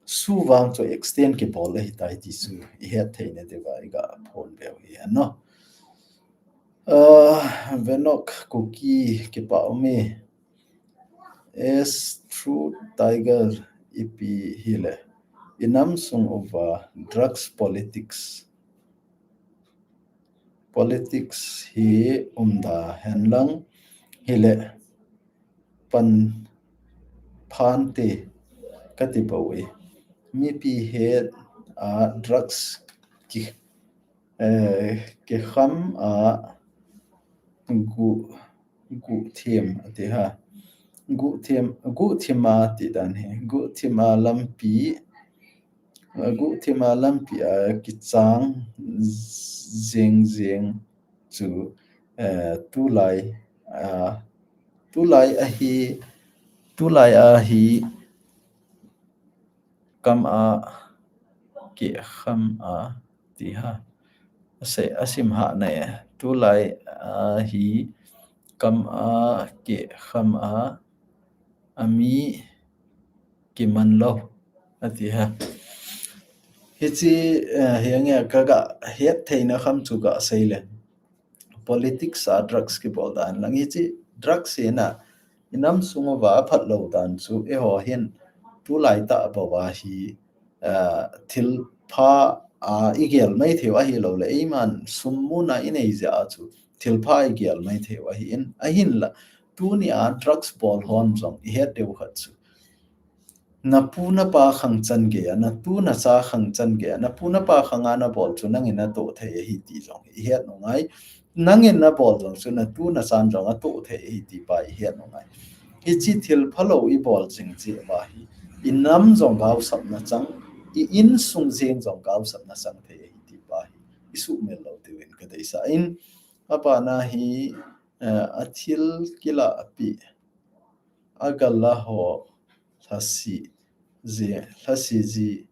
SoO vang chu extend kibol ahi tai ti chu i het thei na diu va i ga phon be u hi ano. Ah, Venok Kuki kipa um e. As True Tiger ipi hile. I nam sung uva drugs politics. Politics hi umda hen lang hile pan phan te ka ti bou e. Mipi het a drugs ki, eh, kikham a gu, guhthim a ti ha. Guhthim, guhthim a ti dan hi. Guhthim a lampi, eh, guhthim a lampi a kichang jing jing chu, eh, tulai, ah, tulai ahi, tulai ahi kam a kikham a ti ha. Ase, asim ha na e. Tulai ahi kam a kikham a, ami kiman lo a ti ha. Hichi, eh, hi nge ka ga het thei na kham chu ga sei le. Politics a drugs kibol dan lang hichi drugs hi na i nam sung uva phat lo dan chu eiho hin tulai tah bou a hi, eh, thil pha a i gel mai thei u ahi lo le eiman sum muna i nei jeh a chu thil pha i gel mai thei u ahi in ahinla tuni a drugs bol hon jong i het diu khat chu napu napa khang chan gei a, natu nacha khang chan gei a, napu napa khang a nabol chu nangin natoh thei ahi ti jong hi ihet u ngai. Nangin nabol jong chu natu nachan jong atoh thei ahi ti pa ihet u ngai. Hiche thil phalou ibol jing jeh uva hi, inam jong gaosapna chang, i insung jeng jong gaosapna chang thei ahi ti pa hi isuhmil lou diuvin kadeisah in, abana hi, eh, athil kilah pi, agala ho lhasi ji, lhasi ji,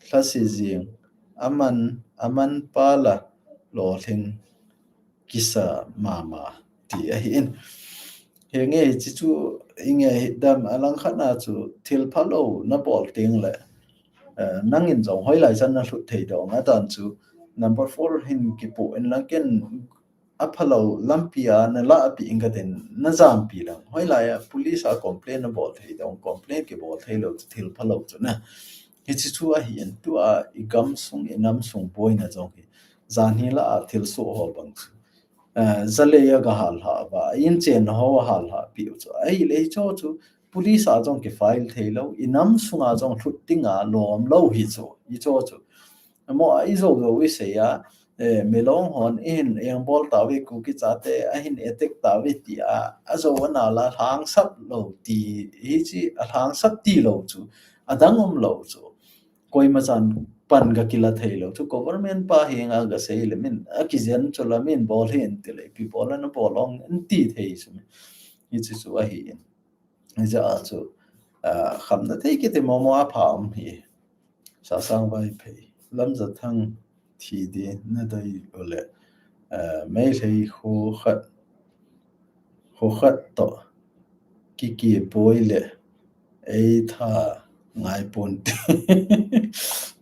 lhasi jing, aman, aman pala lolhing kisa mama ti ahin. Henge hiche chu inge hi dam, alangkhat na chu thil phalou nabol teng le, eh, nangin jong hoilai chan nalhut thei dong, atan chu number four hin kipu in lang ken aphalou lampi a nalah pi in katin najampi lang. Hoilai a police a complain nabol thei dong, complain kibol theilou chu thil phalou chu na. Hiche chu ahin tua igamsung inamsung boina jong hi. Janhi lah a thilsoh ho bang chu. Eh, jalei a gahal lha uva, inchen ho ahal lha piu chu. Ahile hicho chu police a jong kifile theilou, inam sunga jong lhut dinga lom lou hichu, hicho chu. Amaho a ijou jou isei a, eh, Milong hon ihin engbol tauve, Kuki chate ahin attack tauve tia, ajou ana la lhangsap lou ti, hiche alhangsap tilou chu, adang umlou chu. Koima chan pan gakila theilou chu, government pa henga gasei le min, akijen chu la min bol hi inti le, ipi bol ana bol ong inti thei chu mi. Hiche chu ahin. Hijeh a chu, ah, khamna thei kiti momo a pha um hi. Sasang Vaiphei, Lamjathang thi di nadei ule, ah, Meitei kho khat, kho khat toh kikipoi le, eitha ngai ponte.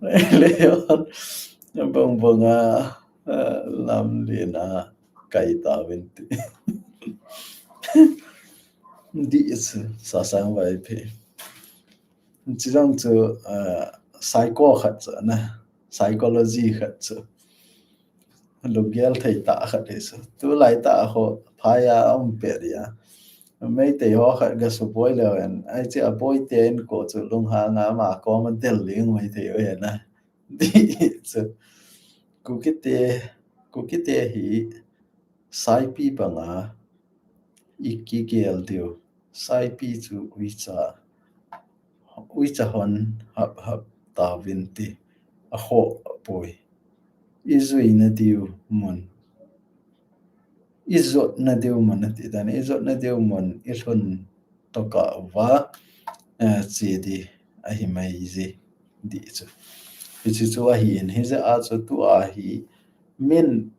Leon, bang bang a, ah, lamlen a kai tauvin ti. Di chu, Sasang Vaiphei. Chujong chu, ah, psycho khat chu na, psychology khat chu. Lunggel thei tah khat hi chu. Tulai tah a ho phai a um pet dia. Meitei ho khat gasuboi leu hen. Ai chu aboi te in ko chu lunghang a ama koma del ling mai thei u hen na. Di chu. Kukite, Kukite hi saipi banga ikigel diu. Saipi chu uicha, uicha hon hap hap tauvin ti. Akhoh poi. Ijuina diu mun, ijotna diu mun ati dan, ijotna diu mun ilhun tokah uva, eh, che di ahi mai ji di chu. Hichu chu ahin, hijeh a chu tua hi min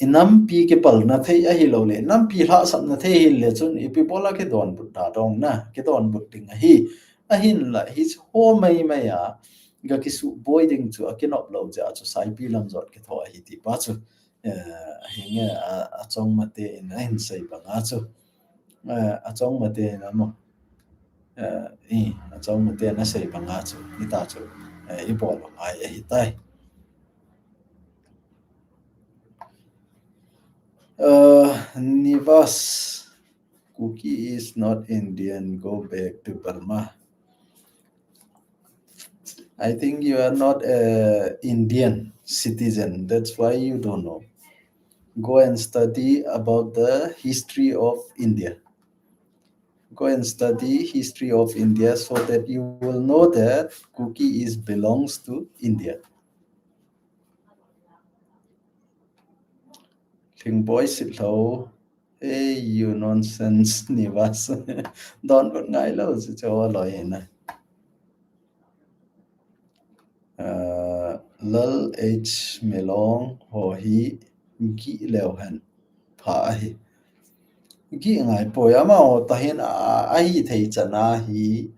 inampi kipalna thei ahilou le, nampi lhahsamna thei hile chun ipi bola kidonbut da dong na, kidonbut ding ahi. Ahinla hichu ho mai mai a, gakisuboi ding chu akinop lou jeh a chu saipi lam jot kitho ahi ti pa chu. Eh, hinge a, achong mate in ahin sei banga chu. Eh, achong mate in amo. Eh, i, achong mate in asei banga chu. Ita chu, eh, ibol ngai ahitai. Uh, Nivas, Kuki is not Indian. Go back to Burma. I think you are not a Indian citizen. That's why you don't know. Go and study about the history of India. Go and study history of India so that you will know that Kuki is belongs to India. Thingboi Sitlhou, hey, you nonsense, Nivas. Donbut ngailou, chu chu loi hina. Uh, Lal H Milong ho hi gih leu hen pha ahi. Gih ngai poi, amaho tahin a, ahithei chana hi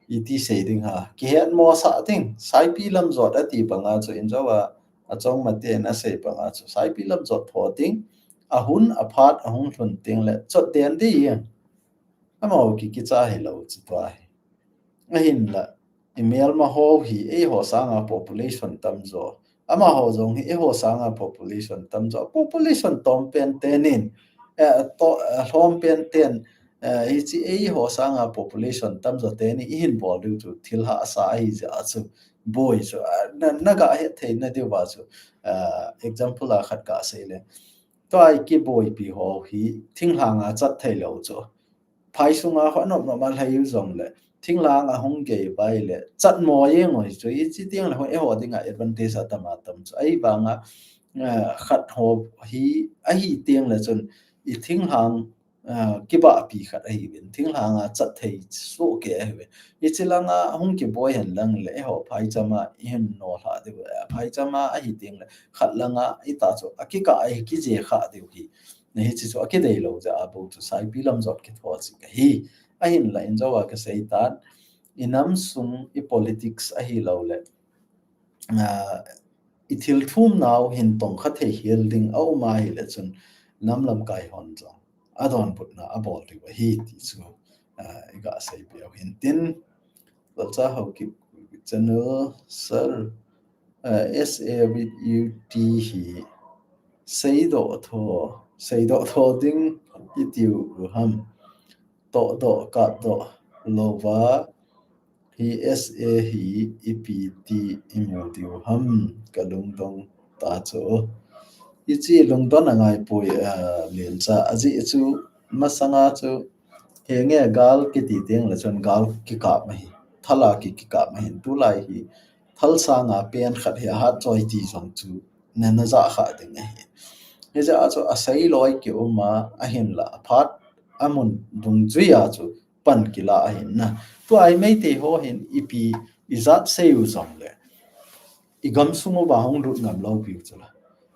iti sei ding ham. Kihetmosah ding, saipi lam jot ati banga chu injo a, achong mate in asei banga chu saipi lam jot pho ding, ahun aphat ahung lhun ding le chot den ding. Amaho kikicha hilou chu tua hi. Ahinla, imelma ho hi eiho sanga population tamjo. Amaho jong hi eiho sanga population tamjo. Population tom pen tenin, eh, to, eh, lhom pen ten, Eh, hichi eiho sanga population tamjo teni ihin bol diu chu thil hahsa ahi jeh a chu boi chu, ah, na, naga hetthei na diuva chu, ah, example a khat kasei le. Tua ikiboipi ho hi thinglhanga chat thei lou chu. Phai sunga ho nop nop a lhai u jongle, thinglhang ahung gei uva ile, chat mo jeng u chu, hichi teng le ho eiho dinga advantage atam atam chu. Ahivanga, eh, khat ho hi, ahi teng le chun, i thinglhang, eh, kibahpi khat ahiuvin, thinglhanga chat thei soh kei ahiuvin. Hichi langa hung kiboi hen lang le, eiho phaichama ihin nolha diu, eh, phaichama ahi teng le, khat langa ita chu, akikah a kije kha diu hi. Na hichi chu akidei lou jeh a bou chu saipi lam jot kitho chi kahi. Ahinla injo a kasei tan, i nam sung i politics ahilou le, ah, i thil thum nau hin tong kha thei hial ding a um ahile chun nam lamkai hon jong adonbutna abol diu ahi ti chu, ah, iga seipi u hin tin. Lalcha Haokip channel, sir, ah, S A with U T hi seidoh tho, seidoh tho ding itiu u ham. Tohdoh, kapdoh louva hi S A hi ipi ti imu diu ham, kalungdong ta chu. Hichi lungdon angaipoi, ah, Lencha. Ajeh chu masanga chu henge gal kiti teng le chun gal kikap ahi. Thala ki, kikap ahi. Tulai hi thal sanga pen khat hi ahat choi ti jong chu nana ja kha ding ahi. Hijeh a chu asei loi ki um a, ahinla aphat amun dungjuia chu pan kila ahin na. Tua i Meitei ho hin ipi ijat sei u jongle, i gamsung uva hung lut ngam lou piu chu la.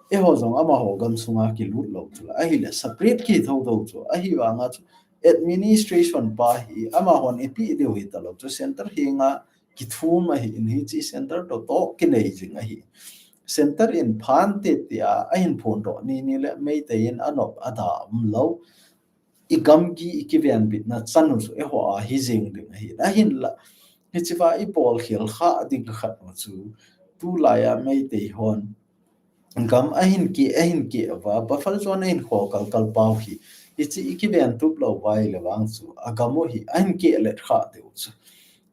Eiho jong amaho gamsunga kilut lou chu la. Ahile separate ki thotho chu. Ahivanga chu administration pa hi amahon ipi diu hita lou chu, center henga kithum ahin, hichi center toh toh kinei jing ahi. Center in phan tete a ahin phondoh ni ni le Meitei in anop ada umlou. I gamgi i kivenbitna chan u chu eiho a hi jeng ding ahi. Ahinla, hichiva i bolkhel kha ding khat u chu, tulai a Meitei hon gam ahin ki, ahin ki uva, buffer zone ahin kho kalkal pau hi, hichi i kiventup lou uva ile vang chu, agam u hi ahin kilet kha diu chu.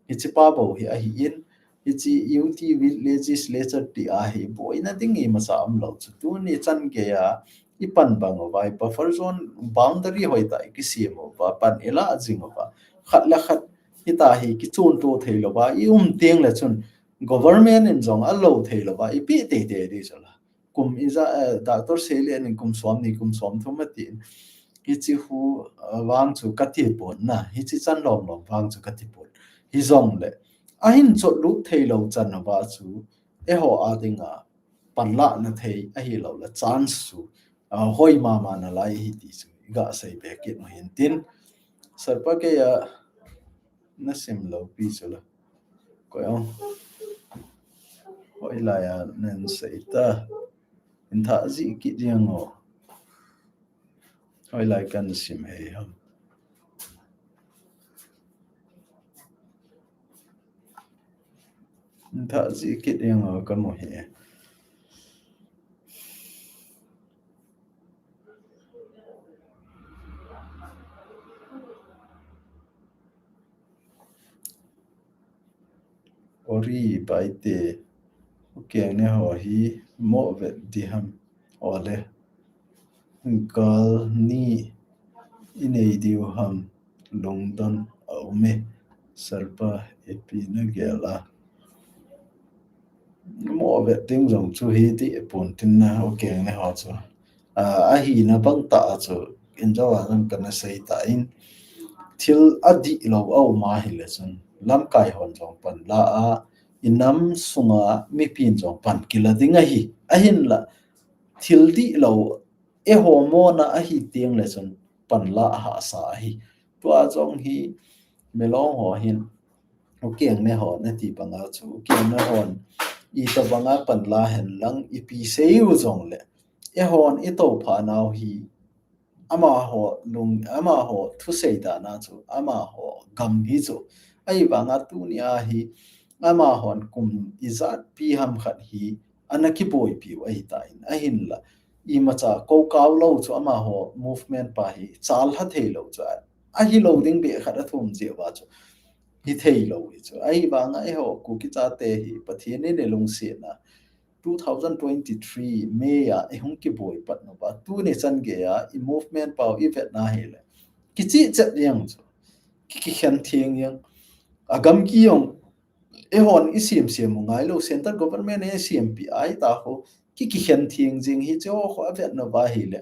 Hichi pa bou hi ahin, hichi U T legislature ti a hi boina ding imacha umlou chu. Tuni chan geiya i pan bang uva, i buffer zone boundary hoitah i kisem uva, pan i la jing uva, khat le khat hita hi kichonto thei louva i um teng le chun government in jong alo thei louva ipi teitei di chu la. Kum ija, eh, Doctor Seilian in kum somni, kum somthum atin. Hichi hu, eh, vang chu kati pon na, hichi chan lom lom vang chu kati pon. Hijongle, ahin chotlut thei lou chan uva chu, eiho a dinga panlahna thei ahilou le chance chu, ah, hoi mama nalai ahi ti chu iga sei be kit u hin tin. Sir pa keiya nasim lou pi chu la. Koi o. Hoilai a nan sei ta. Intha ji kit jeng o. Hoilai kan sim hei ham. Intha ji kit jeng o kamu hi. Ori Baite, ukeng ne ho hi mo vet di ham. Ole. Gal ni inei diu ham. Lungdon a um e. Sir pa ipi nagel a. Mo vet ding jong chu hiti pon tin na, ukeng ne ho chu. Ah, ahina bang tah a chu, injo a jong kana sei ta in, thil adihlou a um ahile chun, lamkai hon jong panla a, i nam sunga mipin jong pan kila ding ahi, ahinla, thil dihlou, eiho mona ahi teng le chun, panla ahahsa ahi. Tua jong hi, Milong ho hin, ukeng ne ho nati banga chu, ukeng ne hon, itobanga panla hen lang, ipi sei u jongle, eihon itoupha nau hi, amaho lung, amaho thusei dan a chu, amaho gam hi chu. Ahivanga tunia hi, amahon kum ijat pi ham khat hi, ana kiboipiu ahitan, ahinla, imacha ko kaulou chu amaho movement pa hi, chalha theilou chu, ahi lo ding beh khat a thum jeh uva chu hi thei lo hi chu. Ahi vanga eiho Kuki chate hi Pathen in eilungsetna two thousand twenty-three May a i hung kiboi pat nauva, tuni chan geiya i movement pau i vetna hile, kichih chet jeng chu, ki, kikhen theng jeng. A gamgi jong, eihon i siam siam u ngai lo, central government in i siampi ai ta ho, ki, kikhen theng jeng hi chu ho a vet nauva hile,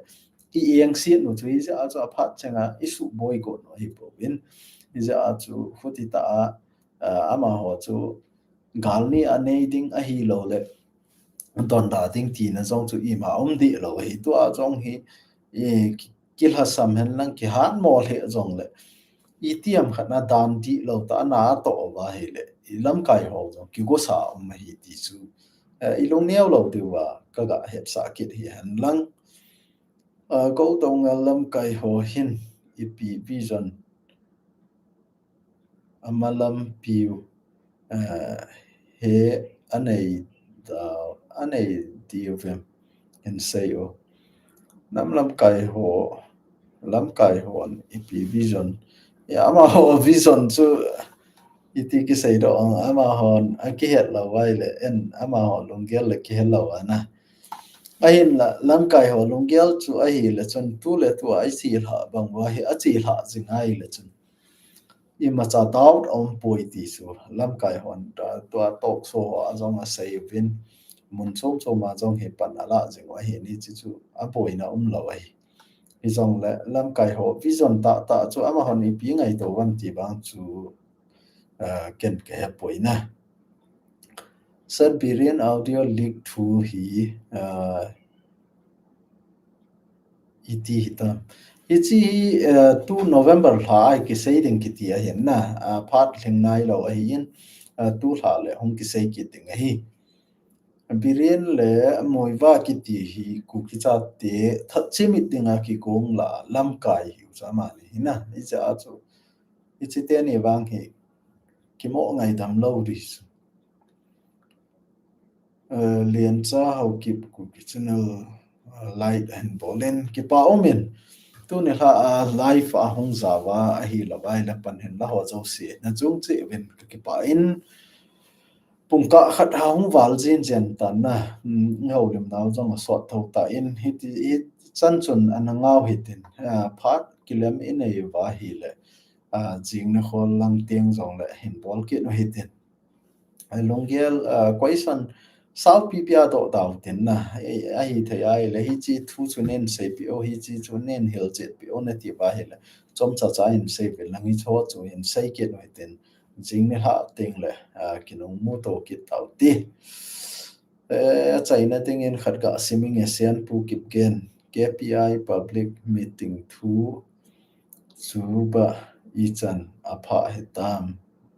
i engset u chu hi jeh a chu aphat chenga i suboi got u hi pouvin. Hi jeh a chu khuti ta a, ah, amaho chu galni a nei ding ahi lo le, donda ding tina jong chu ima um dih lo hi. Tua jong hi, i, ki, kilhasam hen lang kihat mo lheh jong le, itiham khat na dan dih lo ta na toh uva hile, i lamkai ho jong kigosa um ahi ti chu, eh, i lungneo lo diuva ka ga hetsah kit hi hen lang. Ah, Kou Tongal lamkai ho hin ipi vision, ama lampiu, eh, he anei da, anei diu vem in sei o. Nam lamkai ho, lamkai hon ipi vision. Ya, amaho vision chu iti kisei doh, amahon akihet lo uva hile, en amaho lunggel le kihet lo ana. Ahinla, lamkai ho lunggel chu ahile chun tu le tu a i chilhah bang uva hi, achilhah jing ahile chun imacha doubt a um poi ti chu lamkai hon ta, tua talk show ho a jong asei uvin, mun chom chom a jong hi pan ala jing u ahi, hiche chu aboina um lo ahi. Hijongle lamkai ho vision tah tah chu amahon ipi ngaito uvam ti vang chu, ah, ken ka hepoi na. Sir Biren audio leak thu hi, ah, iti hitam. Hiche hi, ah, tu November lha a kisei ding kiti ahin na, ah, phat lhing nai lo ahin, ah, tu lha le hung kisei kit ding ahi. Biren le Muivah kiti hi Kuki chate that chimit dinga kigong la lamkai hiu chu amani hi na. Hiche a chu, hiche teni vang hi kimo ngaidam lo di chu. Eh, Liancha Haokip Kuki channel, eh, like ahin bol in kipa um in. Tuni lha a live ahung jao uva ahilou vai le pan hin la ho jouse na chung cheh uvin ka kipah in. Pungkah khat ahung val jin jen tan na, um, i houlimnau jong asot tho tan, hiti, hichan chun ana ngau hitin, ah, phat kilem i nei uva ahile, ah, jing nikho lang teng jongle hin bol kit u hitin. Ah, lunggel, ah, question saupi pia doh dau tin na, eh, ahithei ahile, hiche thu chu nei seipeh o, hiche chu nei hilchetpeh o nati uva ahile, chomcha cha in sei uvin lang, hicho chu hin sei kit u hitin. Jing nilhah teng le, ah, kinung muto kit tau ti. Eh, achaina dingin khat ga sim inge, Sian Pu Kipgen, K P I public meeting thu chu ba ichan apha hitam,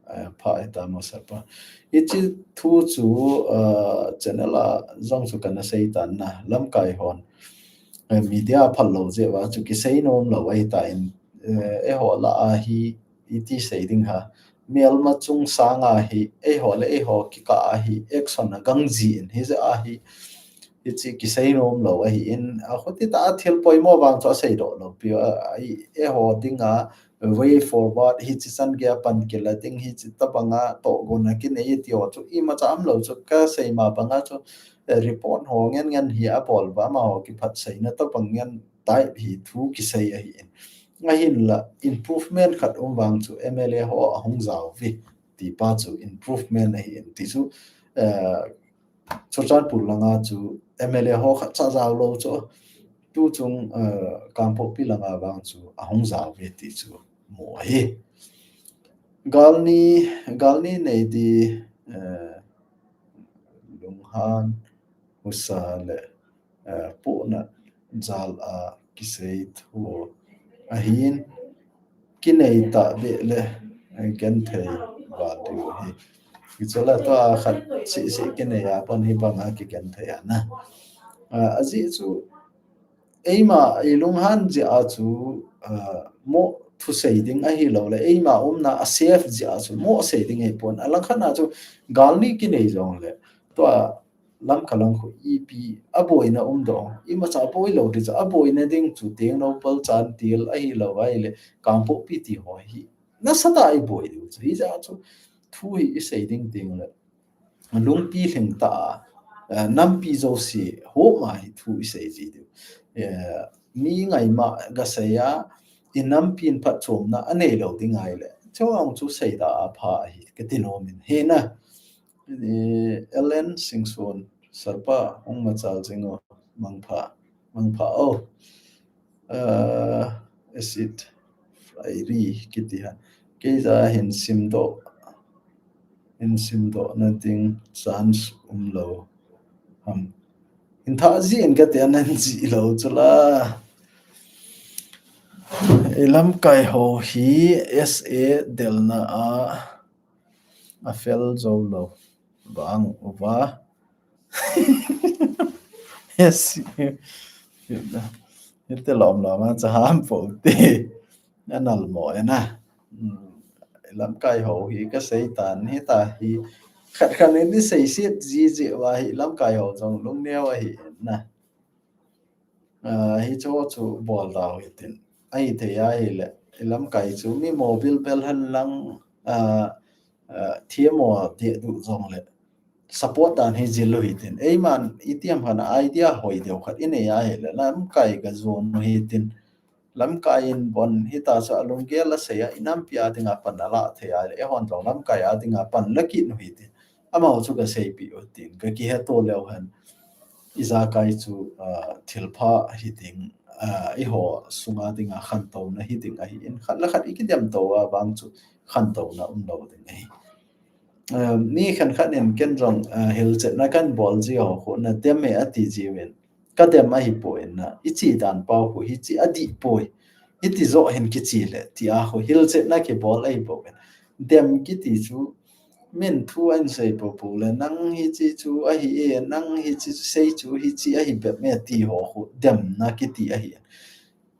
eh, apha hitam o sapa. Hiche thu chu, ah, channel a jong chu kana sei tan na, lamkai hon, eh, media phal lou jeh uva chu kisei nom lou ahitan, eh, eiho lah a hi iti sei ding ham. Melma chung sanga hi, eiho le eiho kikah a hi, action agang jin, hijeh a hi, hiche kisei nom lou ahin, akhuti tah a thil poimo vang chu asei doh lou piu, a, a, eiho dinga way forward, hiche chan geiya pan kila ding, hiche tabanga tohgon a kinei ti ho chu, imacha um lou chu, kasei ma banga chu, eh, report ho ngen ngen hi abol uva, amaho kiphat seina tabang ngen type hi thu kisei ahin. Ahinla, improvement khat um vang chu M L A ho ahung jao uve, ti pa chu improvement ahin ti chu, eh, Churachandpur langa chu M L A ho khatcha jao lou chu, tu chung, eh, Kangpokpi langa vang chu ahung jao uve ti chu mu ahi. Galni, galni nei di, eh, lunghan, husa le, eh, puhna jal a kisei thu ahin, kinei tahbeh le, eh, genthei val diu ahi. Hichu la tua khat seh seh kinei a pon hibanga kigenthei ana. Ah, ajeh chu eima ilunghan jeh a chu, ah, mo thusei ding ahilou le, eima umna a safe jeh a chu mo sei ding ahipon. Alangkhat a chu galni kinei jongle, tua Lamka lang khu ipi aboina umdoh, imacha boi lou ding chu, aboina ding chu Tengnoupal, Chandel ahilou ahile Kangpokpi ti ho hi nasatah a iboi diu chu. Hijeh chun thu hi isei ding ding le lungpi lhingtah a, eh, nampi jouse homa hi thu isei ji diu. Eh, mi ngaima gasei a, inampin phatchomna anei lou ding ahile, chuang chu seida apha ahi kati nom in. Hina, eh, Ellen Singson, Sir pa, hung machal jing o, mangpha, mangpha o. Uh, acid fiery kiti ha. Kei ja hin simdoh, hin simdoh na ding chance umlou ham. Hin thah jin kati a nan ji lou chu la. Ilamkai ho hi S A delna a afel jou lou vang uva. Yes. Hiti lom lom a cha ham po te. Anal mo ena. Hmm. Lamkai ho hi kasei tan hita hi. Khat khat in isei sit ji ji uva hi lamkai ho jong lungneo ahi na. Ah, hichu chu bol dau hitin. Ahithei ahile, ilamkai chu mi mo bilbel hen lang, ah, ah, thiam mo deh duh jongle support dan hi jil u hitin. Eiman itiam khat a idea hoi deu khat inei ahile, lamkai gajon u hitin. Lamkai in bon hita chu alunggel asei a, inampi a dinga pan alah thei ahile, eihon jong lamkai a dinga pan la kit u hitin. Amaho chu gaseipeh u tin, kakihetto leu hen. Ijakai chu, ah, thilpha hiting, ah, eiho sunga dinga khantouna hiting ahin, khat le khat ikidem tou a vang chu khantouna umlou ding ahi. Ah, mi khat khat in ken jong, ah, hilchetna kan bol ji ho khu nadem e ati jiuvin. Kadem ahipoi na, ichi dan pau khu hichi adih poi. Hiti joh hin kichi le, tia khu hilchetna kibol ahipoi. Dem kiti chu, min thu ahin sei popo le, nang hichi chu ahi e, nang hichi chu sei chu hichi ahi bep me ti ho khu demna kiti ahi.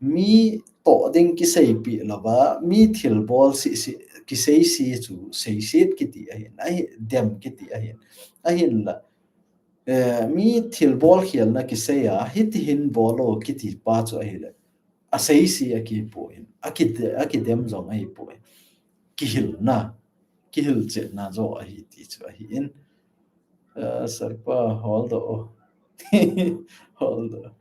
Mi toh ding kiseipeh louva, mi thilbol sisi, kiseise chu seiset kiti ahin, ahi dem kiti ahin. Ahinla, eh, mi thilbol khelna kisei a, hiti hin bol o kiti pa chu ahile, aseise akipoi, akide-, akidem jong ahipoi. Kihilna, kihilchetna joh ahi ti chu ahin. Eh, Sir pa, holdoh o. Holdoh.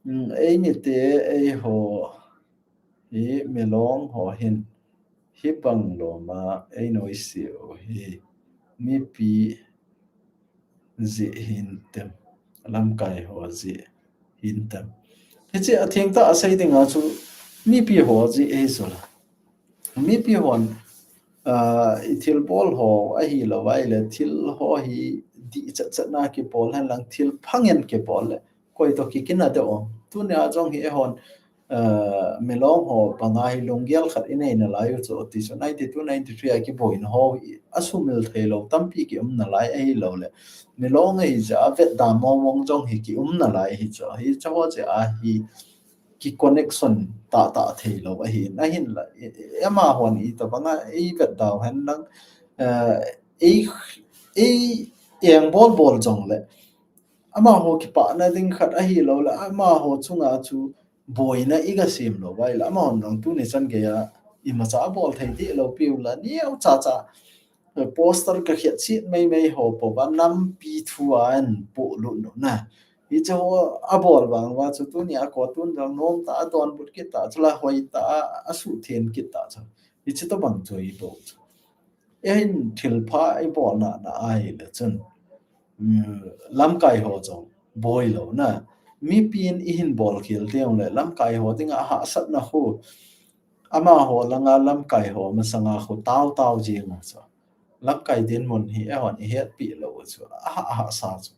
Hmm, eimite, eiho hi Milong ho hin, hibang lom a einoise u hi mipi jeh hintem, lamkai ho jeh hintem. Hichi athengtah a sei dinga chu mipi ho jeh ahi chu la. Mipi hon, ah, ithilbol ho ahilou ahile, thil ho hi dih chetchetna kibol hen lang, thil phang in kibol le, koi toh kikinah deh um. Tunia jong hi eihon, ah, Milong ho banga hi lunggel khat inei nalai u chu, ti chu ninety-two ninety-three a kiboina ho hi asumil theilou tampi kium nalai ahilou le, Milong ahi jeh a vetda mong mong jong hi kium nalai ahi chu. Hichu ho jeh a hi kiconnection tahtah theilou ahin, ahinla, e, e, amahon itobanga eivetdau hen lang, eh, ei, ei, eng bol bol jongle, amaho kipahna ding khat ahilou le, amaho chunga chu boina igasem lou vai le, amahon jong tuni chan geiya imacha abol thei deh lou piu la, neo chacha, eh, poster kakhet sit meimei ho po ba nampi thu a ahin polut u na. Hichu ho abol vang uva chu tunia kotun jong nomtah a donbut kit ta chu la, hoitah a, asuhtheng kit ta chu. Hichu tobang chu ibol chu. Eihin thilpha ibolna na ahile chun, mm, lamkai ho jong boilou na. Mipin ihin bolkhel teng le lamkai ho dinga hahsatna khu, amaho langa lamkai ho masanga khu taotao jeng u chu. Lamkai dinmun hi eihon ihetpeh lou u chu, ahah, ahahsa chu.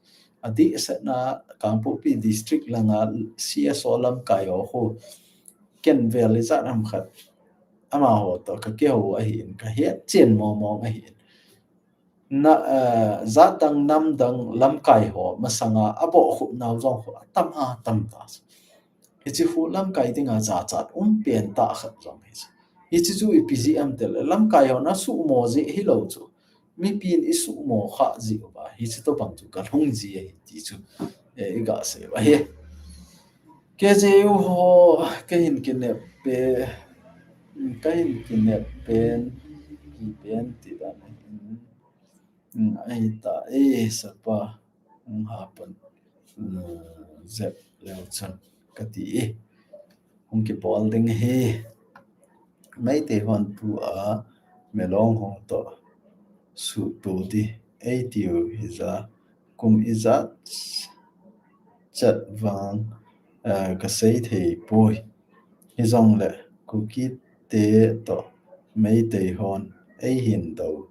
Adehsetna Kangpokpi District langa C S O lamkai ho khu, ken vel ijat ham khat amaho toh kakihou ahin, kahetchen mong mong ahin. Na, eh, jatdang namdang lamkai ho masanga abohkhup nau jong khu atam atam ta chu. Hichi khu lamkai dinga jachat um pentah khat jong hi chu. Hichi chu ipi jeh ham tile, lamkai hon asuhmo jeh hilou chu. mipin isuhmo kha jiuva, hiche tobang chu kalhung ji ahi ti chu, eh, igasei uva ahi. K J U ho, kahin kinep pen, kahin kinep pen, kipen ti dan ahin, ahita e, sapa, hung hapan, eh, jep leu chun kati e. Hung kibol ding ahi. Meitei hon tua Melong ho toh suhto di eitiu hija kum ijat chet vang, eh, kasei thei poi. Hijongle Kuki te toh Meitei hon eihin dou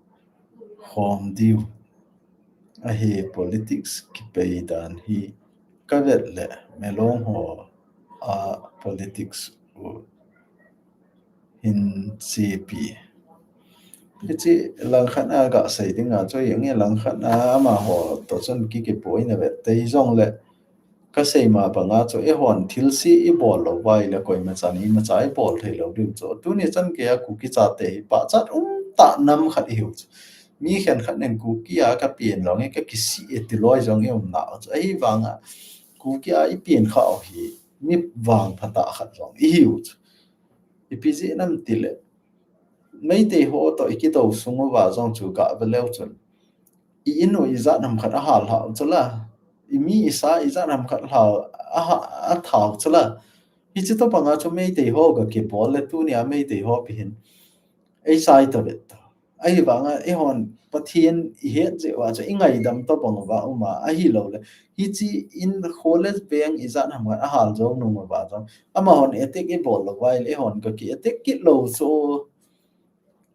khom diu ahi, politics kipei dan hi kavet le Melong ho a politics u hin chepi. Hiche langkhat a gasei dinga chu, ienge langkhat a amaho toh chun ki, kipoina vet tei jongle, kasei ma banga chu, eihon thilse ibol lou uva ahile koimachan imacha ibol thei lou diu chu. Tuni chan geiya Kuki chate hi pachat umtah nam khat ihiu chu. Mi khenkhat nin Kuki a kapen lou nge kakisih e ti loi jong ium nau chu. Ahivanga Kuki a ipen khah u hi mi vangphatah khat jong ihiu chu. Ipi jeh ham itile, Meitei ho toh ikidou sung uva jong chu gave leu chun, i-in u ijat ham khat ahal lhau chu la, imi isa ijat ham khat lhau, aha, athau chu la. Hiche tobanga chu Meitei ho gakibol le tunia Meitei ho ipi hin eichai tavet ta. Ahivanga eihon Pathen ihet jeh uva chu ingaidam tobang uva uma ahiloule, hiche in college veng ijat ham khat ahal jou nung uva jong, amahon attack ibol lou uva ahile eihon kaki attack kit lou chu.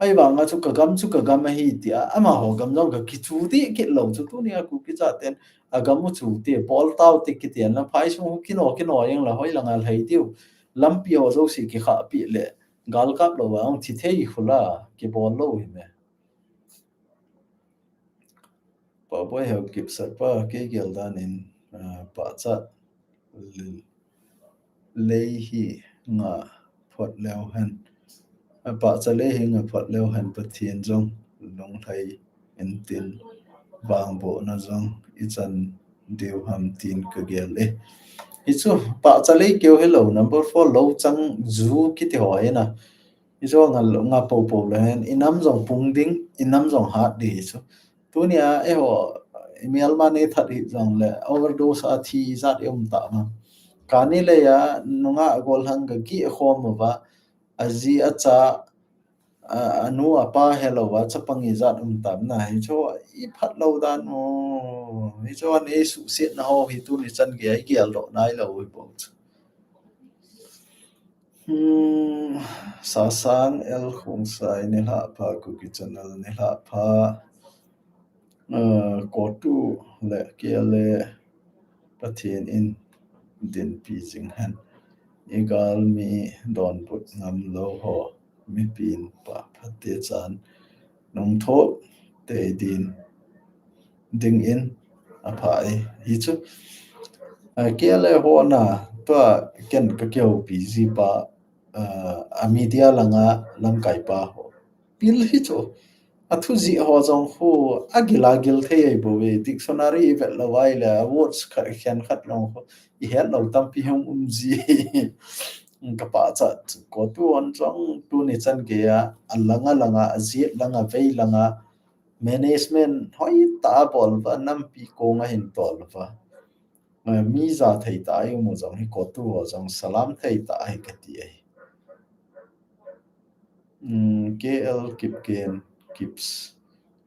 Ahivanga chu kagam chu kagam ahi tia amaho gam jong kakichu dih kit lou chu. Tunia Kuki chaten agam u chu ti, bol tau ti kiti a, na phaisung u kino kino jeng le hoilanga lhai diu. Lampi ho jouse kikhahpi le galkap louva hung thi thei khu la, kibol lou hi me. Paoboi Haokip, sapa, kei gel dan in, ah, pahcha lei hi nga phot leu hen. Ah, pahcha lei hi nga phot leu hen, Pathen jong lunglhai intin, vangbohna jong ichan diu ham tin kagel e. Hichu pahcha lei keu hilou, number four, lou chang ju kiti ho hina. Hichu nga, nga popo le hen, inam jong pung ding, inam jong hat ding hichu. Tunia eiho, i melma neithat hijongle, overdose a thi ijat ium tah ma. Kani leiya nungah gollhang gagih khom uva, aji acha, a, anu apa helouva chapang ijat um tam na. Hichu iphat lou dan u, hichu anei suhsetna ho hi tuni chan geiya igel doh nailou hi bou chu. Hmm, Sasang L Khongsai, nilhah pha, Kuki Channel nilhah pha. Ah, Kotu le K L A Pathen in dinpi jing hen. Igalmi donbut ngam lou ho, mipin pha phate chan nungtho tei din dingin apha e. Hichu, ah, K L A hona tua ken kakihoupi jipa, ah, a media langa lamkaipa ho pil hichu. Athu jih ho jong khu agil agil thei ahi bouve. Dictionary ivet lou uva ahile, words khat khen khat jong khu ihet lou tampi hung um ji. Kapahcha chu Kotu hon jong tuni chan geiya, alanga langa, ajet langa, vei langa, management hoitah a bol uva, nampi kong ahin tol uva. Eh, mi ja thei tah a imu jong hi Kotu ho jong salam thei tah ahi kati ahi. Hmm, K L Kipgen, Kips.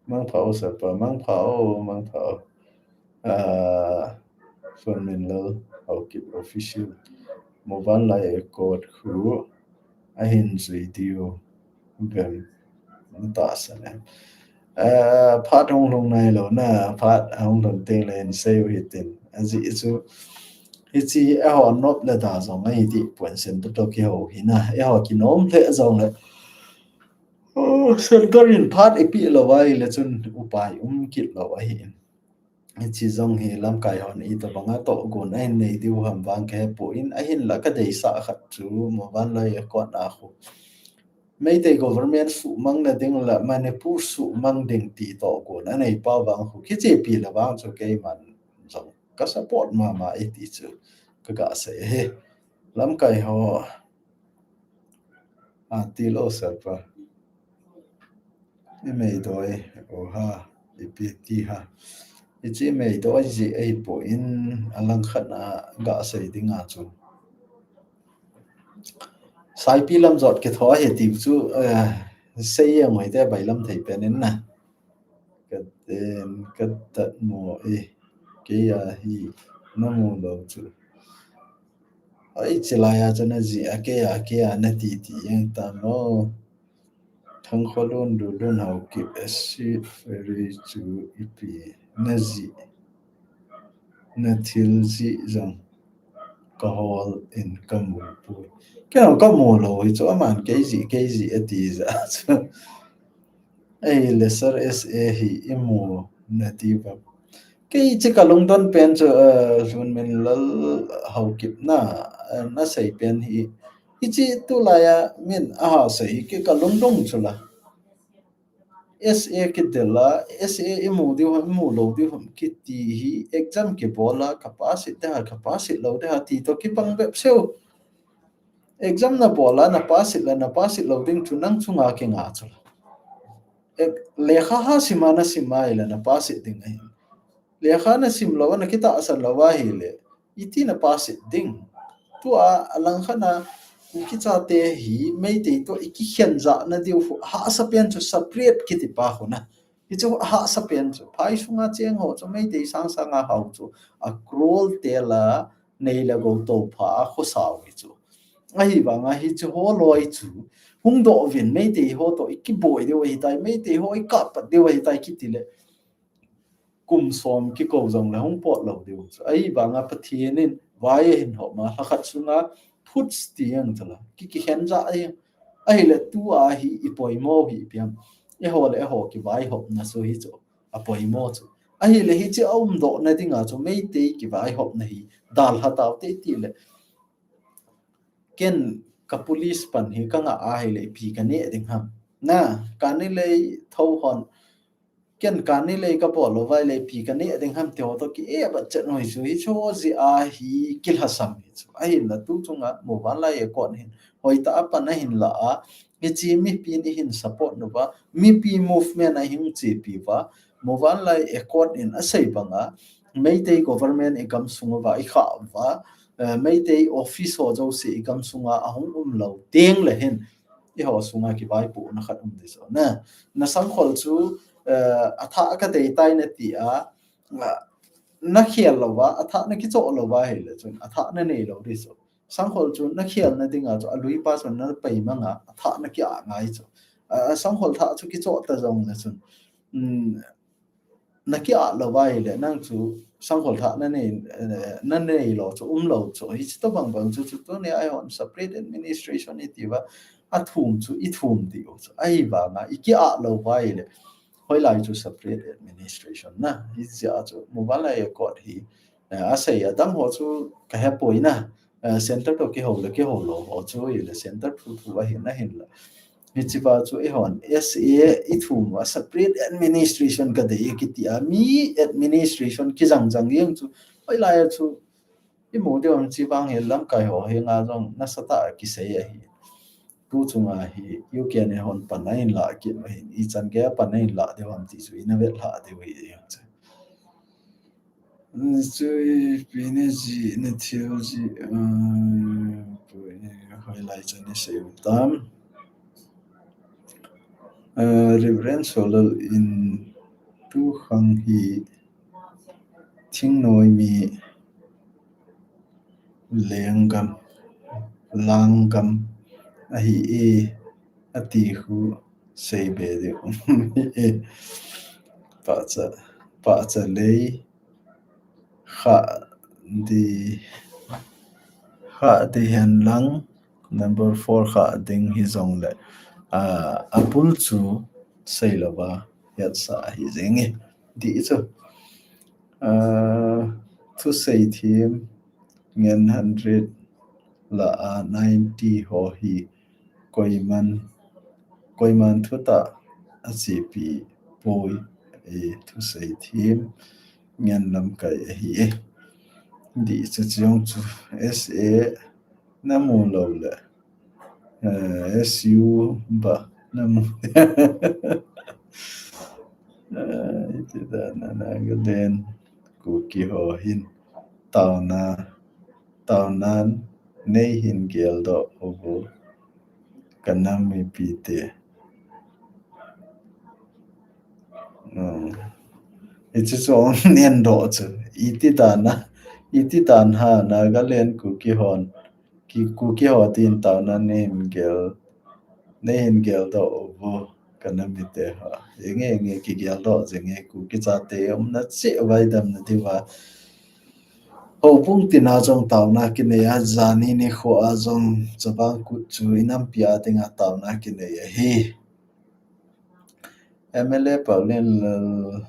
Mangpha o sapa, mangpha o, mangpha o. Ah, Phunminlal Haokip Official. Moban lai e kot khu ahin jui diu vem, tahsan em. Eh, phat hung lhung nailou na, phat hung lhung teng le hin seiu hitin. Ajeh chu, hiche eiho nop le da jong ahi ti puan sen to to kihou hina, eiho kinom le jongle. Oh, Centre in phat ipeh lou uva ahile chun upai um kit lou ahi. Hiche jong hi lamkai hon itobanga tohgon ahin nei diu ham vang kahepoi, ahinla kadeisah khat chu Moban lai a kot a khu Meitei government suhmang na ding le Manipur suhmang ding ti toh kon anei pa vang khu kichepi le vang chu keiman jong ka support mama e ti chu ka ga sei e. Lamkai ho a ti lo sir pa. I meidoi o ha, ipi ti ha. I chi meidoi ji ei po in a lang khat a ga sei ding a chu. Saipi lam jot ke tho he ti chu, eh, sei yang hoi te bai lam thei pen in na. Ka ten, ka tat mo e, kei a hi na mu lo chu. Ai, chilai a chu na ji a kei a, kei a na ti ti yang ta mo. Thangkholun Lulun Haokip acid fairy chu ipi na ji, na thil ji jong ka hol in ka mu poi. Kei ka mu lo hi chu aman kei ji, kei ji a ti ja chu. Ei le sir S A hi i mu na ti va. Kei chi ka lungdon pen chu, eh, Lhunminlal Haokip na, eh, na sei pen hi. Hichi tulai a min a ha sei hi kei ka lungdon chu la. S A kidel a, S A i mu diu ham, i mu lo diu ham kiti hi exam kibol a, ka pass it de ha, ka pass it lo de ha ti to kibang bep seu. Exam na bol a, na pass it la, na pass it lo ding chu nang chunga kinga chu la. Ek, lekha ha sim a na sim a i la na pass it ding ahi. Lekha na sim lo a, na kitahsan lo a hi le. Iti na pass it ding. Tua a lang khat na Kuki chate hi Meitei to i kikhen ja na diu hu, hahsa pen chu separate kiti pa hu na. Hi chu hahsa pen chu. Phai sunga cheng ho chu Meitei sang sanga hau chu. A cruel te la nei le go to pha a khosau hi chu. Ahi vanga hi chu ho loi chu. Hung do vin Meitei ho to i kiboi diu ahi tai, Meitei ho i kapat diu ahi tai kiti le. Kum som kiko jong le hung pot lo diu chu. Ahi vanga Pathen in vai a hin hop ma, lha khat sunga phut ti ang chu la. Ki, kikhen ja a hi. Ahi le tua hi i poimo hi piam. E ho le e ho kivai hop na chu hi chu. A poimo chu. Ahi le hi chi a um do na dinga chu Meitei kivai hop na hi. Dal ha tau te ti le. Ken ka police pan hi ka nga a hi le pi ka ne ding ham. Na, ka ni le tho hon. Ken ka ni le ka bol lo vai le pi ka ne ding ham te ho to ki e ba chet noi chu hi chu ji a hi kilhasam hi chu. Ahin la tu chunga mo van lai e kon hin. Hoi ta a pan a hin la a. Hi chi mipi ni hin support nu va. Mipi movement a hin chi pi va. Mo van lai e kon in a sei banga. Meitei government i gam sunga va i kha va. Eh, Meitei office ho jouse i gam sunga a hung um lo teng le hin. I ho sunga kivaipo na khat um de so. Na, na Sangkhol chu, eh, a tha ka dei tai na ti a, na, na khial lo va, a tha na kicho lo va hi le chun, a tha na nei lo de so. Sangkhol chu na khial na dinga chu, a lui pa chun na pai manga, a tha na ki a ngai chu. A, a Sangkhol tha chu kicho ta jong le chun. Um, na ki a lo va hi le, nang chu Sangkhol tha na nei, eh, na nei lo chu, um lo chu. Hi chi to bang bang chu, chu tu ni a hon separate administration i ti va. A thum chu, i thum ti u chu. Ahi vanga, i ki a lo va hi le. Hoi lai chu separate administration na. Hi chi a chu, mo van lai e kot hi. Eh, a sei a dang ho chu ka he poi na. Eh, center to kiho le kiho lo ho chu i le center thu thu a hin a hin la. Hi chi va chu i hon S A i thum a separate administration ka dei kiti a mi administration ki jang jang yang chu. Hoi lai a chu i mo de on chi vang he lamkai ho he nga jong na sa ta ki sei a hi. Tu chunga hi U K ne hon pan a hin la ki ma hin i chan ke pan a hin la de hon ti chu i na vet la de wi yang chu. Chu ipi ni ji, na thil ji, ah, poi, hoilai chan ni sei u tam. Ah, Reverend Solal in tu khang hi thingnoi mi lenggam, langgam ahi e, ati khu sei be de um e. Pahcha, pahcha lei kha di, kha di hen lang, number four kha ding hi jong le, ah, a bul chu sei lo va, hiat sa hi jing e. Di chu, ah, thu sei thim, ngen hundred la a ninety ho hi koiman koiman thutah a chepi poi, e, thusei thim ngen lamkai ahi e. Di chu chiong chu S A na mu lo le, eh, S U ba na mu. Eh, iti da na na ga den Kuki ho hin tauna, taunan nei hin geldoh uvo ka nam mipi te. Hmm. Hichu chu ong nen doh chu. Iti dan a, iti dan a Nagaland Kuki hon, ki Kuki ho tin tauna nei hin gel, nei hin geldoh uvo ka nam mite ho. Enge, enge kigeldoh jenge Kuki chate umna cheh vai damna diuva. Houbung tina jong tauna kinei a, jani nikho a jong Chavang Kut chu i nampi a dinga tauna kinei ahi. M L A Paulienlal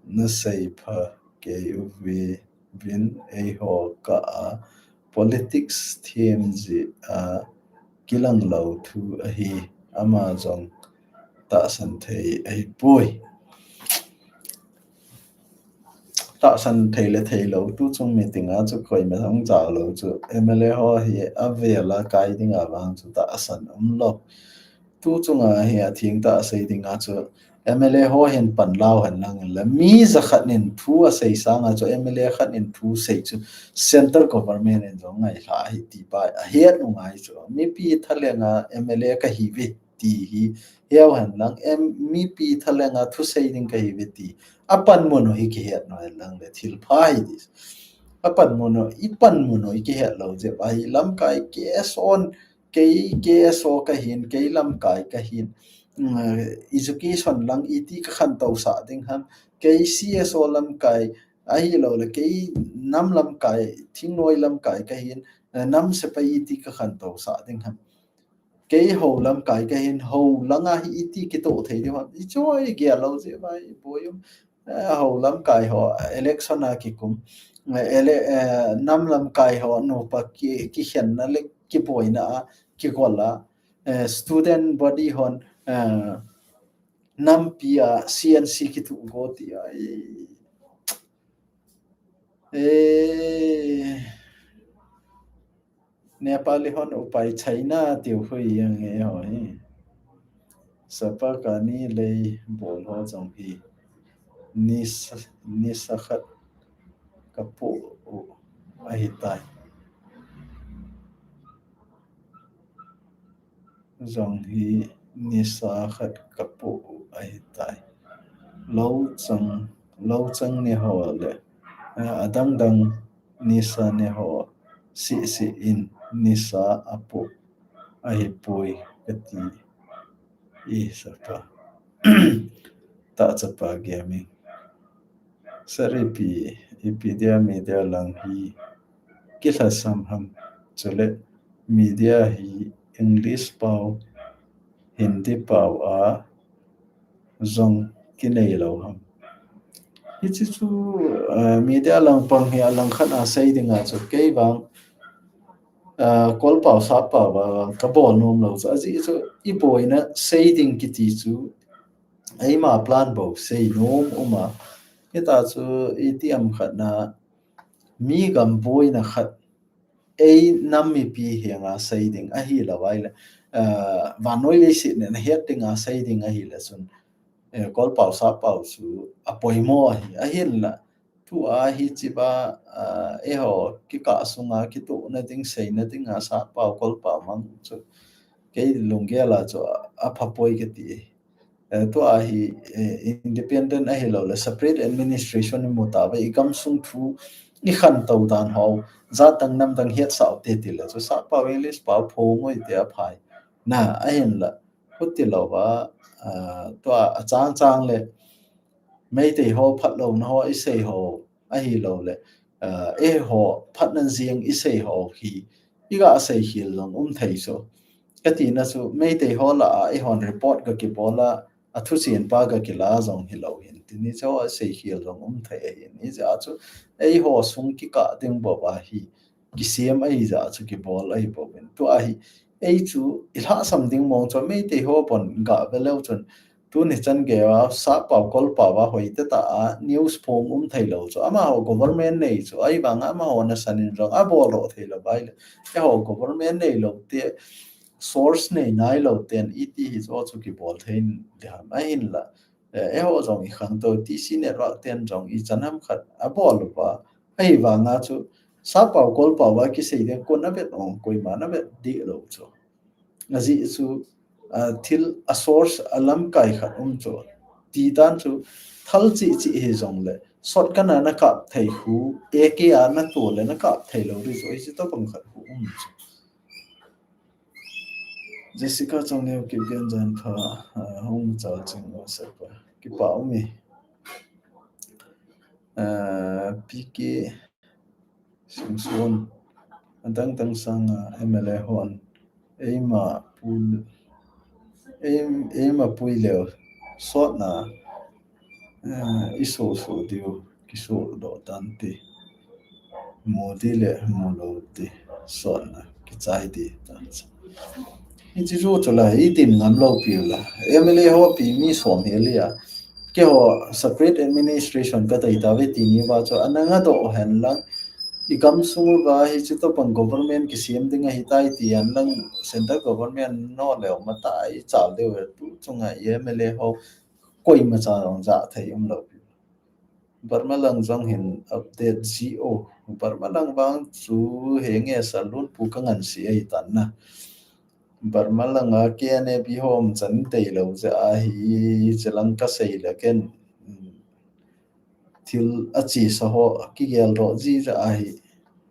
na sei pha kei uve vin eiho kah a politics them jeh a kilang lou thu ahi, ama jong tahsan thei ahipoi. Tahsan thei le thei lou, tu chung meeting a chu koima hung jao lou chu, M L A ho hi avel a kai dinga vang chu tahsan um lou. Tu chunga hi atheng tah a sei dinga chu M L A ho hin pan lau hen lang le mi jakhat nin thu asei sanga chu M L A khat nin thu sei chu central government in jong ngailha ahi ti pa ahet u ngai chu. Mipi thalenga M L A kahi ve ti hi heu hen lang, em, mipi thalenga thusei ding kahi ve ti. Apanmun u hi kihet u hen lang le thil pha hi ti. Apanmun u, i panmun u i kihet lou jeh a hi lamkai K S O, kei K S O kahin, kei lamkai kahin. Mm, education lang iti kakhantou sah ding ham. Kei C S O lamkai, ahilou le kei nam lamkai, thingnoi lamkai kahin, eh, nam sepai iti kakhantou sah ding ham. Kei ho lamkai kahin, ho langa hi iti kitoh thei ding ham. Hichu i gel lou jeh a i boi um. Eh, ho lamkai ho, election a kikum. Eh, ele-, eh, nam lamkai ho, nupa ki, kikhenna le kiboina a, kigol a. Eh, student body hon, eh, nampi a C N C kituh go ti a. Eh, eh, Nepali hon upai China tiu hui yang e ho hi. Sapa kani lei bol ho jong hi. Nisa, nisa khat kapu u ahitai. Jong hi nisa khat kapu u ahitai. Lou chang, lou chang ni ho le, eh, adang dang nisa ni ho si si in nisa apu ahipoi kati i sapa. Ta chapa gaming. Sir ipi, ipi dia media lang hi kilhasam ham. Chule media hi English pao, Hindi pao a jong kinei lou ham. Hichi chu, eh, media lang pang hi alang khat a sei dinga chu kei vang, eh, kolpao sappao vang kabol nom lou chu. Ajeh chu iboina sei ding kiti chu eima plan bou sei nom um a. Hita chu itiham khat na mi gam boina khat ei nam mipi henga sei ding ahilou vai le, eh, vannoi leiset ne na het dinga sei ding ahile chun, eh, kolpao sappao chu apoimo ahi, ahinla. Tua hichi ba, eh, eiho kikah sunga kitohna ding seina dinga sappao kolpao mang chu kei lunggel a chu aphapoi kati. Eh, tua hi, eh, independent ahilou le separate administration imu tauve, i gamsung thu i khantou dan ho, jat dang nam dang hetsah u te tile chu sappao English pao phongoi te aphai. Na, ahinla, huti louva, ah, tua achang chang le, Meitei ho phatlouna ho isei ho, ahilou le, ah, eiho phatna jeng isei ho hi, iga seikhel jong um thei chu. Katina chu, Meitei ho lah a, eihon report ga kibol a, athuchen pa ga kila jong hilou hin. Tini chu aseikhel jong um thei ahin. Hijeh a chu, eiho sung kikah ding bou ahi. Kisem ahi jeh a chu kibol ahi bouvin. Tua hi, Ei chu i lhahsam ding mong chu Meitei ho pon ga ve leu chun tuni chan geiya sap pau kol pau a hoitah a news form um thei lou chu. Amaho government nei chu. Ahivang amaho nasan in jong abol lou thei lou vai le. Eiho government nei lou te, source nei nai lou ten iti hi chu chu kibol thei in diham ahinla. Eh, eiho jong i khangtou T C network ten jong i chan ham khat abol lou va. Ahivang a chu sap pau kol pau a kisei ding kon na vet ong koima na vet dih lou chu. Ajeh chu, ah, thil a source a lamkai khat um chu. Ti dan chu thal chi chi hi jong le. Shotgun a na kap thei khu, A K a na to le na kap thei lou ri chu. Ei chi to pang khat khu um chu. Jessica Chongneo Kipgen jan pha, ah, hung chal ching wa sa pa. Kipa um e. Ah, P K Singson, adang dang sanga M L A hon, eima pu, eim-, eima pui leu, sotna, eh, i so so diu, kiso do tante, mu di le, mu lo di, sotna, kichai di, tan. Hichi chu chu la, i din ngam lou piu la. M L A ho pi mi som hi lia. Keiho separate administration ka tai ta ve ti ni va chu, ana nga do hen lang. I kam sung va hichi to pang government kisem ding ahi tai ti an lang central government no leu ma tai chal deu tu chunga M L A ho koima cha rong ja thei um lou piu. Burma lang jong hin update ji o. Burma lang vang chu henge salun pu ka ngan si ei tan na. Burma lang a K N A B hom chan tei lou je ahi, che lang ka sei le ken, mm, thil a chi sa ho, ki gel ro ji je ahi.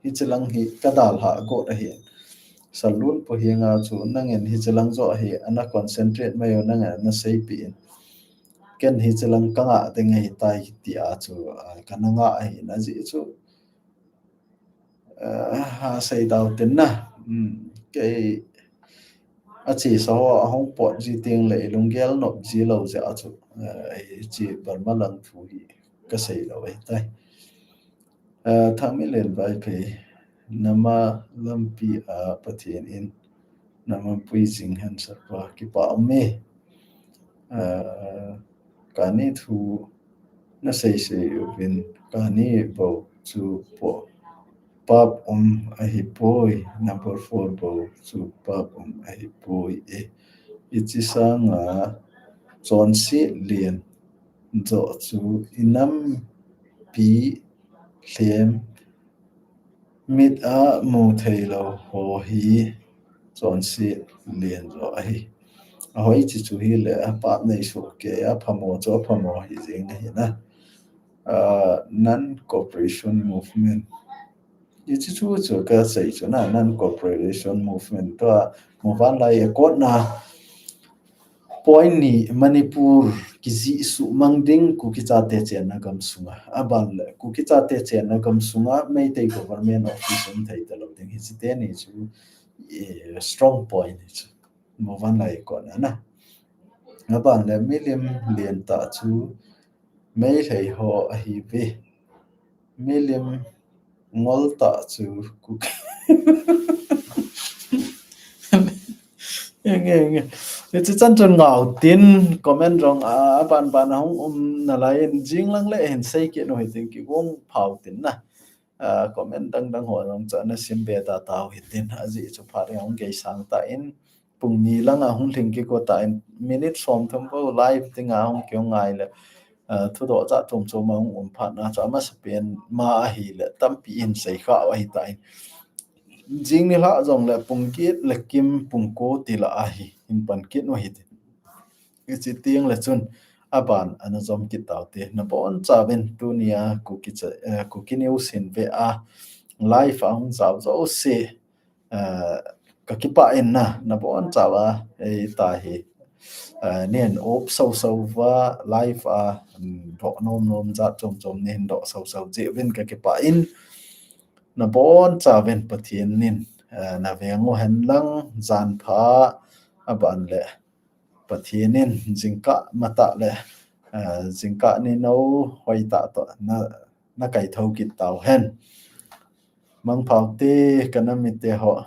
Hichi lang hi ka dal ha got ahi. Salun pu hi nga chu nangin hichi lang jo ahi, ana concentrate mai o nangin ana sei pi in. Ken hichi lang ka nga ding ahi tai ti a chu, ah, ka na nga ahi na ji chu. Ah, ha sei dau tin na. Hmm, kei a chi sa ho a hong pot ji ting le i lunggel nop ji lou je a chu. Ah, ei chi Burma lang thu hi ka sei lou ahi tai. Ah, Thangminlen Vaiphei, nama lampi a Pathen in nama pui jing hen sapa kipa um e. Ah, kani thu na sei sei uvin kani bou chu po pap um ahi poi, number four bou chu pap um ahi poi e. Hichi sanga chonset lian jo chu i nampi lhem mit a mu thei lou ho hi chonset lian jo ahi. A hoi chi chu hi le a pap nei su ke a phamo chu a phamo hi jing ahi na. Ah, non-cooperation movement. Hichi chu chu ka sei chu na non-cooperation movement to a muvanlai a kot na. Point ni Manipur kijih suhmang ding Kuki chate chenna gam sunga. Aban le Kuki chate chenna gam sunga Meitei government office um thei ta lou ding hichi teni chu, eh, strong point hi chu. Muvanlai a kot na na. Aban le milim lian ta chu Meitei ho ahi ve. Milim ngol ta chu Kuki. Enge, enge. Hichi chan chun ngau tin comment jong a, a ban ban a hung um nalai in jing lang le hin sei kit nu hitin kigong phau tin na. Ah, comment dang dang ho jong chu ana sim be ta tau hitin aji chu phat jong gei sang ta in pung ni lang a hung thing kiko ta in minute som thum bou live ding a hung kio ngai le. Ah, thudoh cha chom chom a hung um phat na chu amasa pen ma ahi le tampi in sei kha ahi ta in. Jing ni lah jong le pung kit le kim pung ko ti la ahi in pan kit nu hitin. Hichi ting le chun aban ana jom kit tau te. Na bon chauvin tunia Kuki cha, eh, Kuki News hin ve a live a hung jao jo se. Eh, ka kipa in na, na bon chauva, eh, ta hi. Eh, nen op sau sau va live a, mm, doh nom nom jat chom chom nen doh sau sau je vin ka kipa in. Na bon chauvin Pathen in, eh, na veng u hen lang jan pha aban le Pathen in jingkah matah le, eh, jingkah ni no hoi tah to na, na kai thou kit tau hen. Mangpha u te ka nam mite ho,